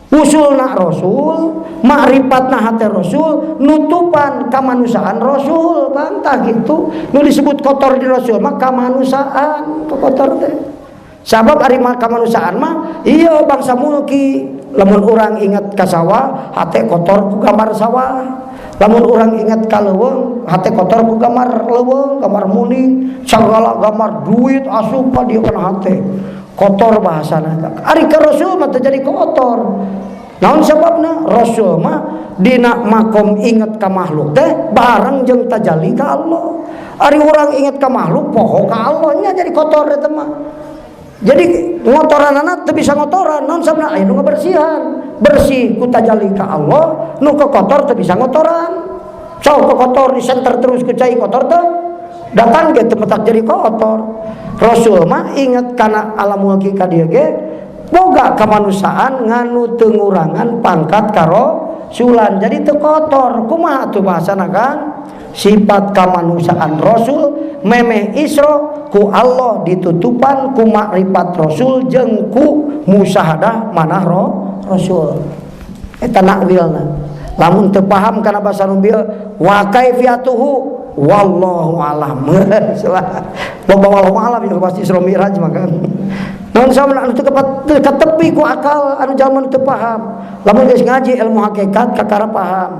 Wusul nak Rasul, makrifat na hate Rasul, nutupan kamanusiaan Rasul, kan tah gitu. Nu disebut kotor di Rasul mah kamanusiaan, kotor teh. Sabab ari kamanusiaan mah iya bangsa mulki. Lamun urang ingat ka sawah, hate kotor ku gambar sawah. Lamun urang ingat ka leuweung, hate kotor ku gambar leuweung, gambar muning, sagala gambar duit asup ka dieu kana hate. Kotor bahasana. Ari ka Rasul mah teu jadi kotor. Naon sababna? Rasul mah dina makom inget ka makhluk teh bareng jeung tajalli ka Allah. Ari urang inget ka makhluk poho ka Allah nya jadi kotor eta mah. Jadi ngotoranana teu bisa ngotoran, naon sababna? Aya nu ngabersihan. Bersih ku tajalli ka Allah, nu kotor teu bisa ngotoran. Sok kotor di center terus ku cai kotor teh datang ge teu metak jadi kotor. Rasul mah inget kana alam mulki ka dieu ge boga kemanusiaan nganu teu ngurangan pangkat karasulan jadi teu kotor. Kumaha atuh bahasana Kang? Sifat kemanusiaan Rasul memeh Isra ku Allah ditutupan ku makrifat Rasul jeung ku musyahadah manah Rasul. Eta nakwilna. Lamun teu paham kana basa nu bieu wa kaifiyatuhu wallahu alam. Loba wallahu alam ya pasti Isra Mi'raj mah kan. Naon sababna anu teu katepi ku akal anu jalma teu paham. Lamun geus ngaji ilmu hakikat kakara paham.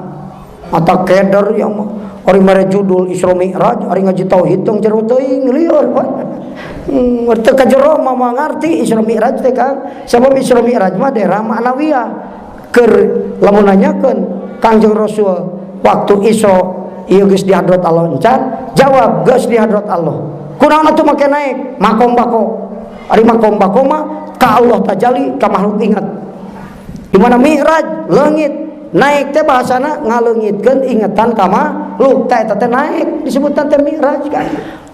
Mata keder ya mah. Ari mere judul Isra Mi'raj, ari ngaji tauhid tong jero teuing lieur. Teu ka jero mah moal ngarti Isra Mi'raj teh Kang. Sabab Isra Mi'raj mah daerah ma'nawiyah. Keur lamun nanyakeun Kangjeng Rasul waktu Isra ieu geus di hadrat Allah encan, jawab geus di hadrat Allah. Kunaon atuh make naik makom bako. Ari makom bako mah ka Allah tajali ka makhluk ingat. Di mana Mi'raj leungit naik teh bahasana ngaleungitkeun ingetan ka makhluk teh eta teh naik disebutna teh Mi'raj kan.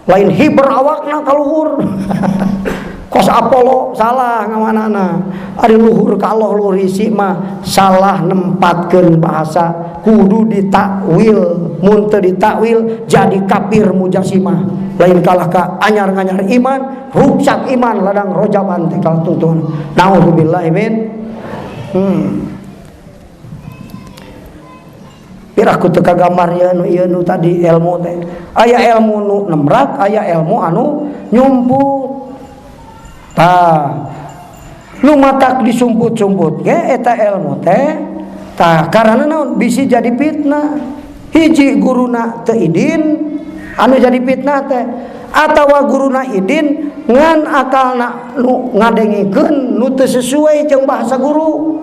Lain hiber awakna ka luhur. Kos Apollo salah ngamanana. Ari luhur ka Allah luhur isi mah salah nempatkeun bahasa kudu ditakwil. Mun teu ditakwil jadi kafir mujasimah. Lain kalah ka anyar-anyar iman, ruksak iman ladang rojaban teh kalah tungtungan. Nauzubillahi min. Piraku teu kagambar ieu nu ieu nu tadi ilmu teh. Aya ilmu nu nemrak, aya ilmu anu nyumput. Tah, nu matak disumput-sumput ge eta ilmu teh. Tah, karena naon bisi jadi fitnah. Hiji guruna teu idin anu jadi fitnah teh, atawa guruna idin ngan akalna nu ngadengikeun nu teu sesuai jeung bahasa guru.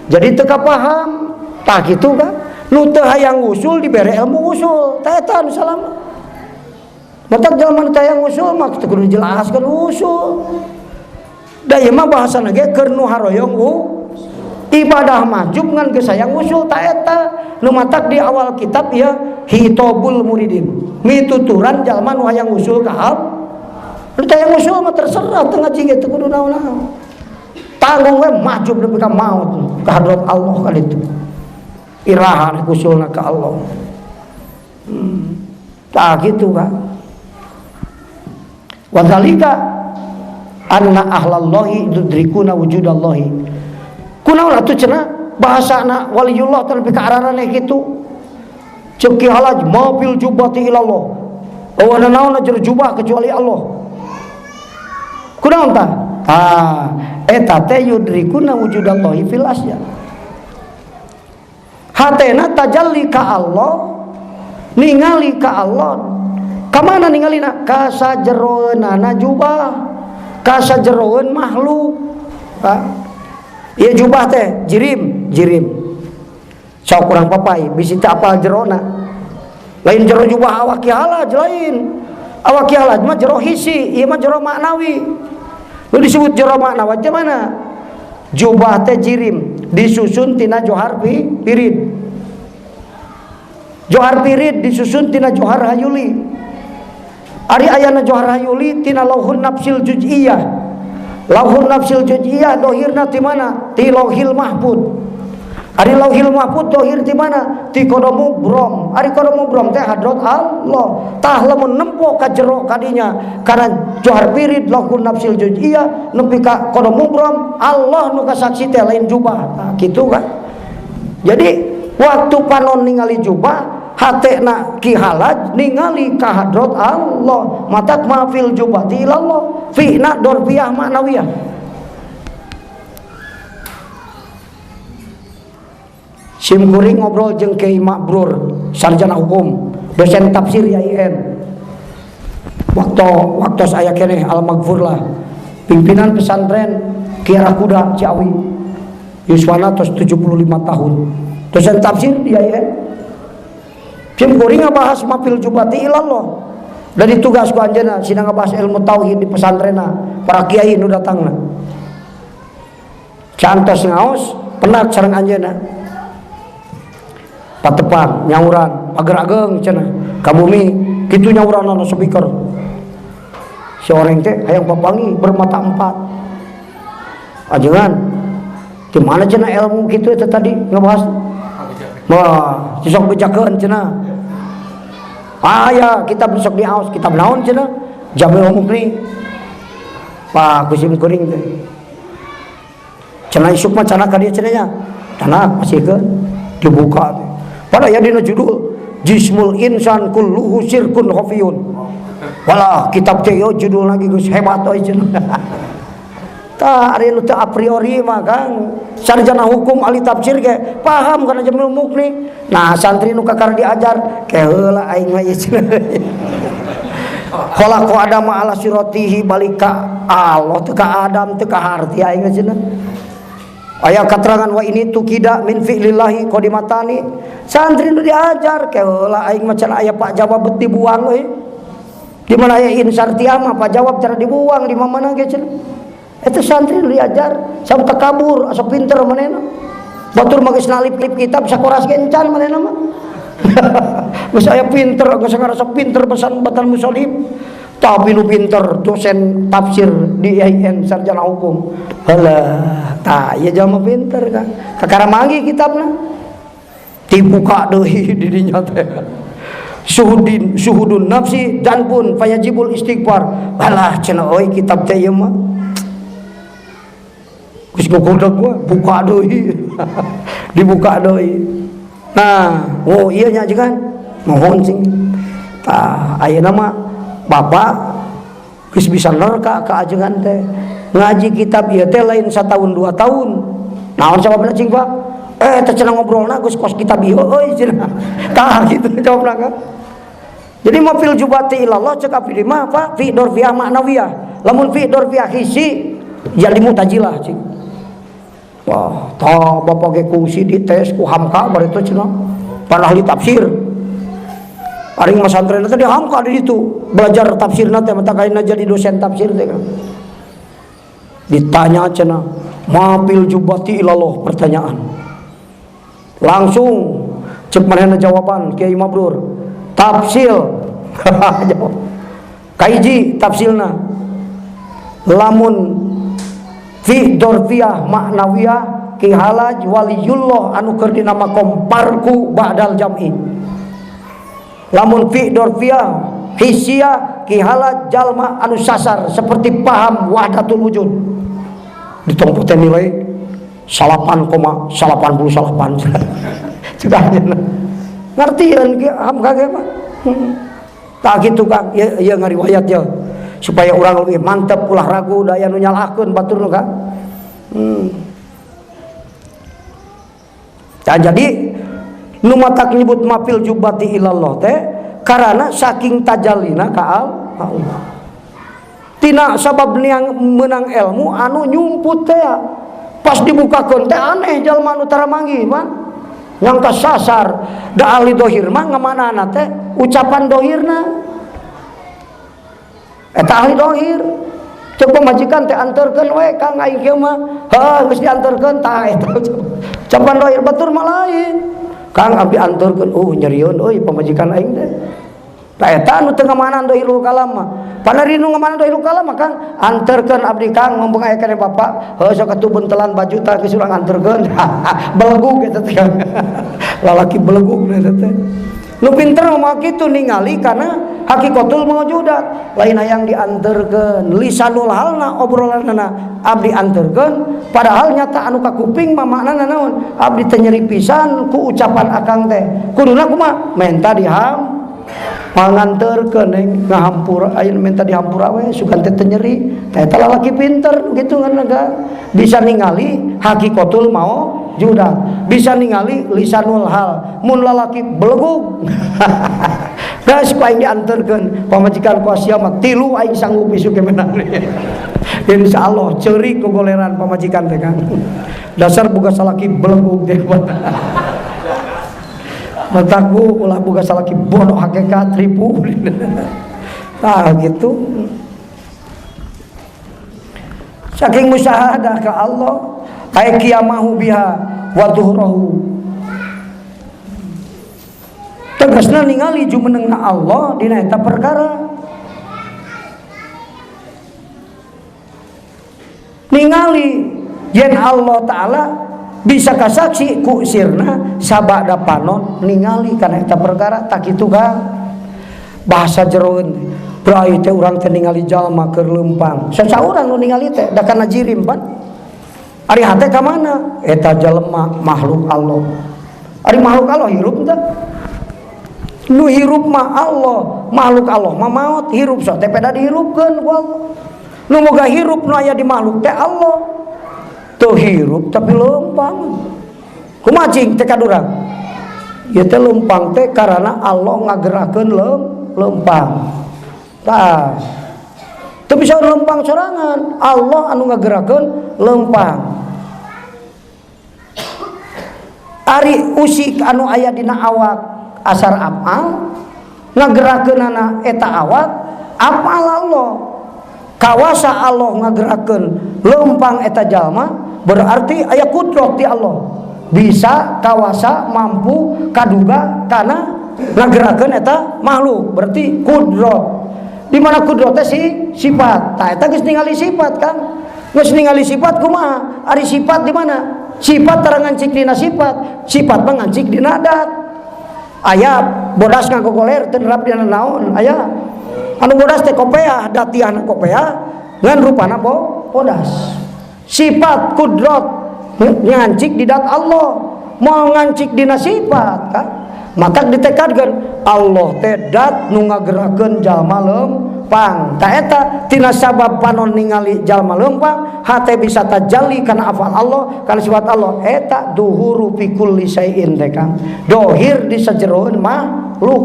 Jadi teu kapaham. Tah kitu kan. Nu teu hayang usul dibere ilmu usul. Tah eta anu salama. Matak jalma nu teu hayang usul mah teu kudu dijelaskeun usul. Da ieu mah bahasana ge keur nu haroyong ibadah mahjub ngan geus hayang usul ta eta. Nu matak di awal kitab ieu hitobul muridin. Mituturan jalma nu hayang usul ka hal. Nu teu hayang usul mah terserah teu ngaji ge teu kudu naon-naon. Tanggung we mahjub nepi ka maut ka hadrat Allah kali itu. Iraha rek usulna ka Allah. Tah kitu kan. Wa dzalika anna ahlallahi yudrikuna wujudallahi. Kunaon atuh cenah bahasana waliyullah teh nepi ka araraneh kitu. Ceuk Ki Halaj ma fil jubati ilallah. Eueuh naon jero jubah kecuali Allah. Kunaon tah? Ah, eta teh yudrikuna wujudallahi fil asya. Hatena tajalli ka Allah, ningali ka Allah. Kamana ningalina? Ka sajeroeunana jubah, ka sajeroeun makhluk. Ha? Ieu jubah teh jirim, jirim. Sok kurang papai, bisi teu apal jerona. Lain jero jubah awak Ki Halaj lain. Awak Ki Halaj mah jero hisi, ieu mah jero maknawi. Nu disebut jero maknawi teh mana? Jubah teh jirim disusun tina johar pirid. Johar pirid disusun tina johar hayuli. Ari ayana johar hayuli tina lauhun nafsil juz'iyah. Lauhun nafsil juz'iyah dohirna ti mana? Ti lauhil mahfud. Ari lauhil mahfud dohir ti mana? Ti kodomu brom. Ari kodomu brom teh hadrat Allah. Tah lamun nempo ka jero kadinya karena johar pirid lauhun nafsil juz'iyah nepi ka kodomu brom Allah nu kasaksi teh lain jubah. Tah kitu kan. Jadi waktu panon ningali jubah hatena Ki Halaj ningali ka hadrat Allah. Matak ma fil jubati ilallah fi na dorfiah maknawiyah. Sim kuring ngobrol jeung Kiai Mabrur, sarjana hukum, dosen tafsir IAIN. Waktu saya keneh al-maghfur lah, pimpinan pesantren Kiara Kuda Ciawi, yuswana tos 75 tahun, dosen tafsir di IAIN. Sim kuring ngabahas mafil jubati ilallah. Dari tugas ku anjeunna sina ngabahas ilmu tauhid di pesantrenna, para kiai nu datangna. Cantos ngaos penak sareng anjeunna. Patepang nyauran pager ageng cenah ka bumi kitu nyauranna speaker. Si orang teh hayang papangi bermata empat. Ajengan di mana cenah ilmu kitu eta tadi ngebahas? Wah, sok bejakeun cenah. Aya kitab sok diaos, kitab naon cenah? Jami'ul Mughni. Pak kusim kuring teh. Cenah isuk mah cenah ka dieu cenah nya. Tanah pasikeun dibuka teh. Pada ya dina judul Jismul Insan Kulluhu Sirkun Khafiyun. Walah kitab teh yo judul lagi geus hebat euy cenah. Tah ari nu teu a priori mah Kang, sarjana hukum ahli tafsir ge paham kana Jamil Mukni. Nah santri nu kakara diajar ke heula aing mah ieu cenah. Khalaqa Adam ala siratihi balik ka Allah teu ka Adam teu ka harti aing mah cenah. Aya katerangan wa ini tukida min fi'lillahi qadimatani. Santri nu diajar ke heula aing mah cenah aya Pak jawab bet dibuang euy. Di mana aya insartiah mah Pak jawab cara dibuang di mana ge cenah. Eta santri nu diajar sampai takabur asa pinter manehna. Batur mah geus nalip-lip kitab sakoras ge encan manehna mah. Geus aya pinter geus ngarasa pinter pesan batan musolib. Tapi nu pinter dosen tafsir di IAIN sarjana hukum. Halah, tah ieu jalma pinter kan. Kakara manggih kitabna. Dibuka deui di dinya teh. Suhudin suhudun nafsi dan pun fayajibul istighfar. Halah cenah euy kitab teh ieu mah. Geus gogodeg gua buka deui. Dibuka deui. Nah, oh iya nya kan. Mohon sing. Tah ayeuna mah bapak geus bisa nerka ka ajengan teh. Ngaji kitab ieu teh lain satahun 2 tahun. Naon sababna cing Pak? Teh cenah ngobrolna geus kos kitab ieu euy cenah. Tah kitu jawabna kan. Jadi mafil jubati ilallah cek abdi mah Pak fi dorfiah maknawiyah. Lamun fi dorfiah hisi jadi mutajilah cing. Wah, tah bapak ge kungsi dites ku Hamka bari teh cenah. Pan ahli tafsir. Ari masantren teh di Hamka di ditu belajar tafsirna teh mata kaina jadi dosen tafsir teh kan. Ditanya cenah, mafil jubati ilallah pertanyaan. Langsung cek manehna jawaban Kiai Mabrur. Tafsil. Kaiji tafsilna. Lamun fi dorfiah maknawiyah Ki Halaj waliyullah anu keur dina makom parku ba'dal jam'i. Lamun fi dorfiah hissiyah Ki Halaj jalma anu sasar seperti paham wahdatul wujud. Ditompo teh nilai 8,88. Sudah ngerti ki Hamka ge mah. Tak gitu Kang, ieu ieu ngariwayat ya. Supaya orang lebih mantep ulah ragu daya nu nyalahkeun batur nu Kang. Nah, jadi nu matak nyebut mafil jubati ilallah teh karena saking tajallina ka Allah. Tina sabab niang menang ilmu anu nyumput teh pas dibukakeun teh aneh jalma nu tara manggih mah nyangka sasar da ahli dohir mah ngamanana teh ucapan dohirna eta ahli dohir cek pamajikan teh anterkeun we Kang aing kieu mah heuh geus dianterkeun tah eta ucapan dohir batur mah lain Kang abdi anterkeun nyerieun euy pamajikan aing teh tah eta anu teu ngamanan dohirul kalam mah panari nu ngamanan dohirul kalam mah Kang anterkeun abdi Kang mumpung aya keneh bapak heuh sok atuh bentelan baju tah geus urang anterkeun belegug eta teh lalaki belegug eta teh nu pinter mah kitu ningali kana hakikatul maujudat lain hayang dianterkeun lisanul halna obrolanna abdi anterkeun padahal nyata anu kakuping mah maknana naon abdi teh nyeri pisan ku ucapan akang teh kuduna kumaha menta diham panganterkeun neng ngahampura ayeuna minta dihampura we sugan teh teu nyeri teh eta lalaki pinter gitu kan bisa ningali hakikatul maujudat bisa ningali lisanul hal mun lalaki belegug geus ku aing dianterkeun pamajikan ku sia mah tilu aing sanggup isuk ge menang insyaallah ceurik gogoleran pamajikan teh kan dasar boga salaki belegug teh mataku ulah boga salaki bodoh hakikat ribu tah gitu saking musyahadah ka Allah ay qiyamahu biha wa dhuhrahu tegasna ningali jumenengna Allah dina eta perkara ningali yen Allah taala bisa kasaksi ku sirna sabada panon ningali kana eta perkara tak kitu Kang bahasa jeroeun brai teh urang teh ningali jalma keur leumpang sasaurang nu ningali teh da kana jirim pan ari hate ka mana eta jalma makhluk Allah ari makhluk Allah hirup teh nu hirup mah Allah makhluk Allah mah maot hirup sok teh peda dihirupkeun ku Allah. Nu boga hirup nu aya di makhluk teh Allah. Teu hirup tapi lempang. Kumaha cing teh kadurang? Ieu teh lempang teh karana Allah ngagerakeun lempang. Tah. Teu bisa lempang sorangan, Allah anu ngagerakeun lempang. Ari usik anu aya dina awak asar amal ngagerakeunana eta awak amal Allah. Kawasa Allah ngagerakeun lempang eta jalma berarti aya kudrat ti Allah. Bisa kawasa mampu kaduga kana ngagerakeun eta makhluk berarti kudrat. Di mana kudrat teh si sifat. Tah eta geus ningali sifat kan. Geus ningali sifat kumaha? Ari sifat di mana? Sifat tara ngancik dina sifat, sifat mah ngancik dina dat. Aya bodas ngagogoler teu nerap dina naon, aya. Anu bodas teh kopeah, datiahna kopeah ngan rupana bodas. Sifat kudrat ngancik di dat Allah, moal ngancik dina sifat kan? Maka ditekadkeun Allah teh dat nu ngagerakeun jalma lempang. Ta eta tina sabab panon ningali jalma lempang, hate bisa tajalli kana afal Allah, kana sifat Allah. Eta duhuru fi kulli syai'in teh Kang. Dohir di sajeroeun makhluk.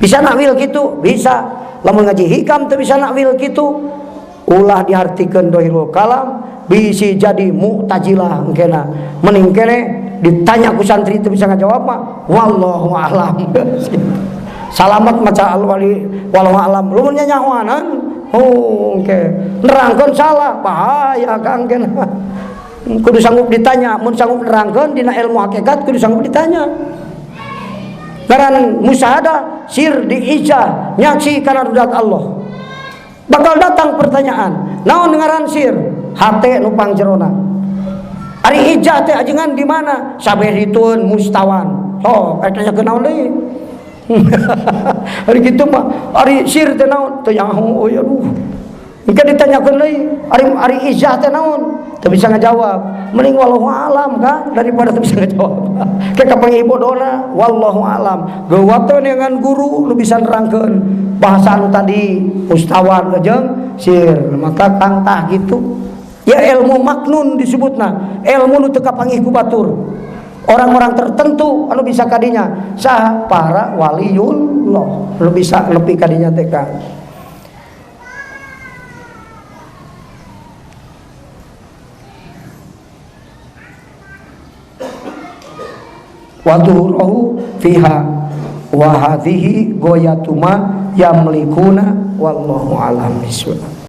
Bisa nakwil kitu? Bisa. Lamun ngaji hikam teu bisa nakwil kitu. Ulah diartikeun dohirul kalam, bisi jadi mu'tazilah engkena. Mending kene ditanya ku santri teu bisa ngajawab mah wallahu a'lam. Salamat maca al-wali wallahu a'lam. Lamun nyanyahoanan, oh engke nerangkeun salah, bahaya Kang kena. Kudu sanggup ditanya, mun sanggup nerangkeun dina ilmu hakikat kudu sanggup ditanya. Ngaran musyahadah sir diijah nyaksi kana rudat Allah. Bakal datang pertanyaan, naon ngaran sir? Hate nu pangjerona. Ari ijah teh ajengan di mana? Sabeh ditueun mustawan. Sok eta nya naon deui? Ari kitu mah ari sir teh naon? Teu nyaho euy aduh. Engke ditanyakeun deui, ari ijah teh naon? Teu bisa ngajawab. Mending wallahu alam Kang daripada teu bisa ngajawab. Ke kapanggih bodona wallahu alam. Geuwat teh dengan guru nu bisa nerangkeun bahasa anu tadi mustawan jeung sir. Maka Kang tah gitu. Ya ilmu maknun disebutna, ilmu nu teu kapanggih ku batur. Orang-orang tertentu anu bisa kadinya saha para waliullah nu bisa nepi kadinya teh Kang. Wa dhuruhu fiha wa hadhihi goyatuma yamlikuna wallahu alam bisawab.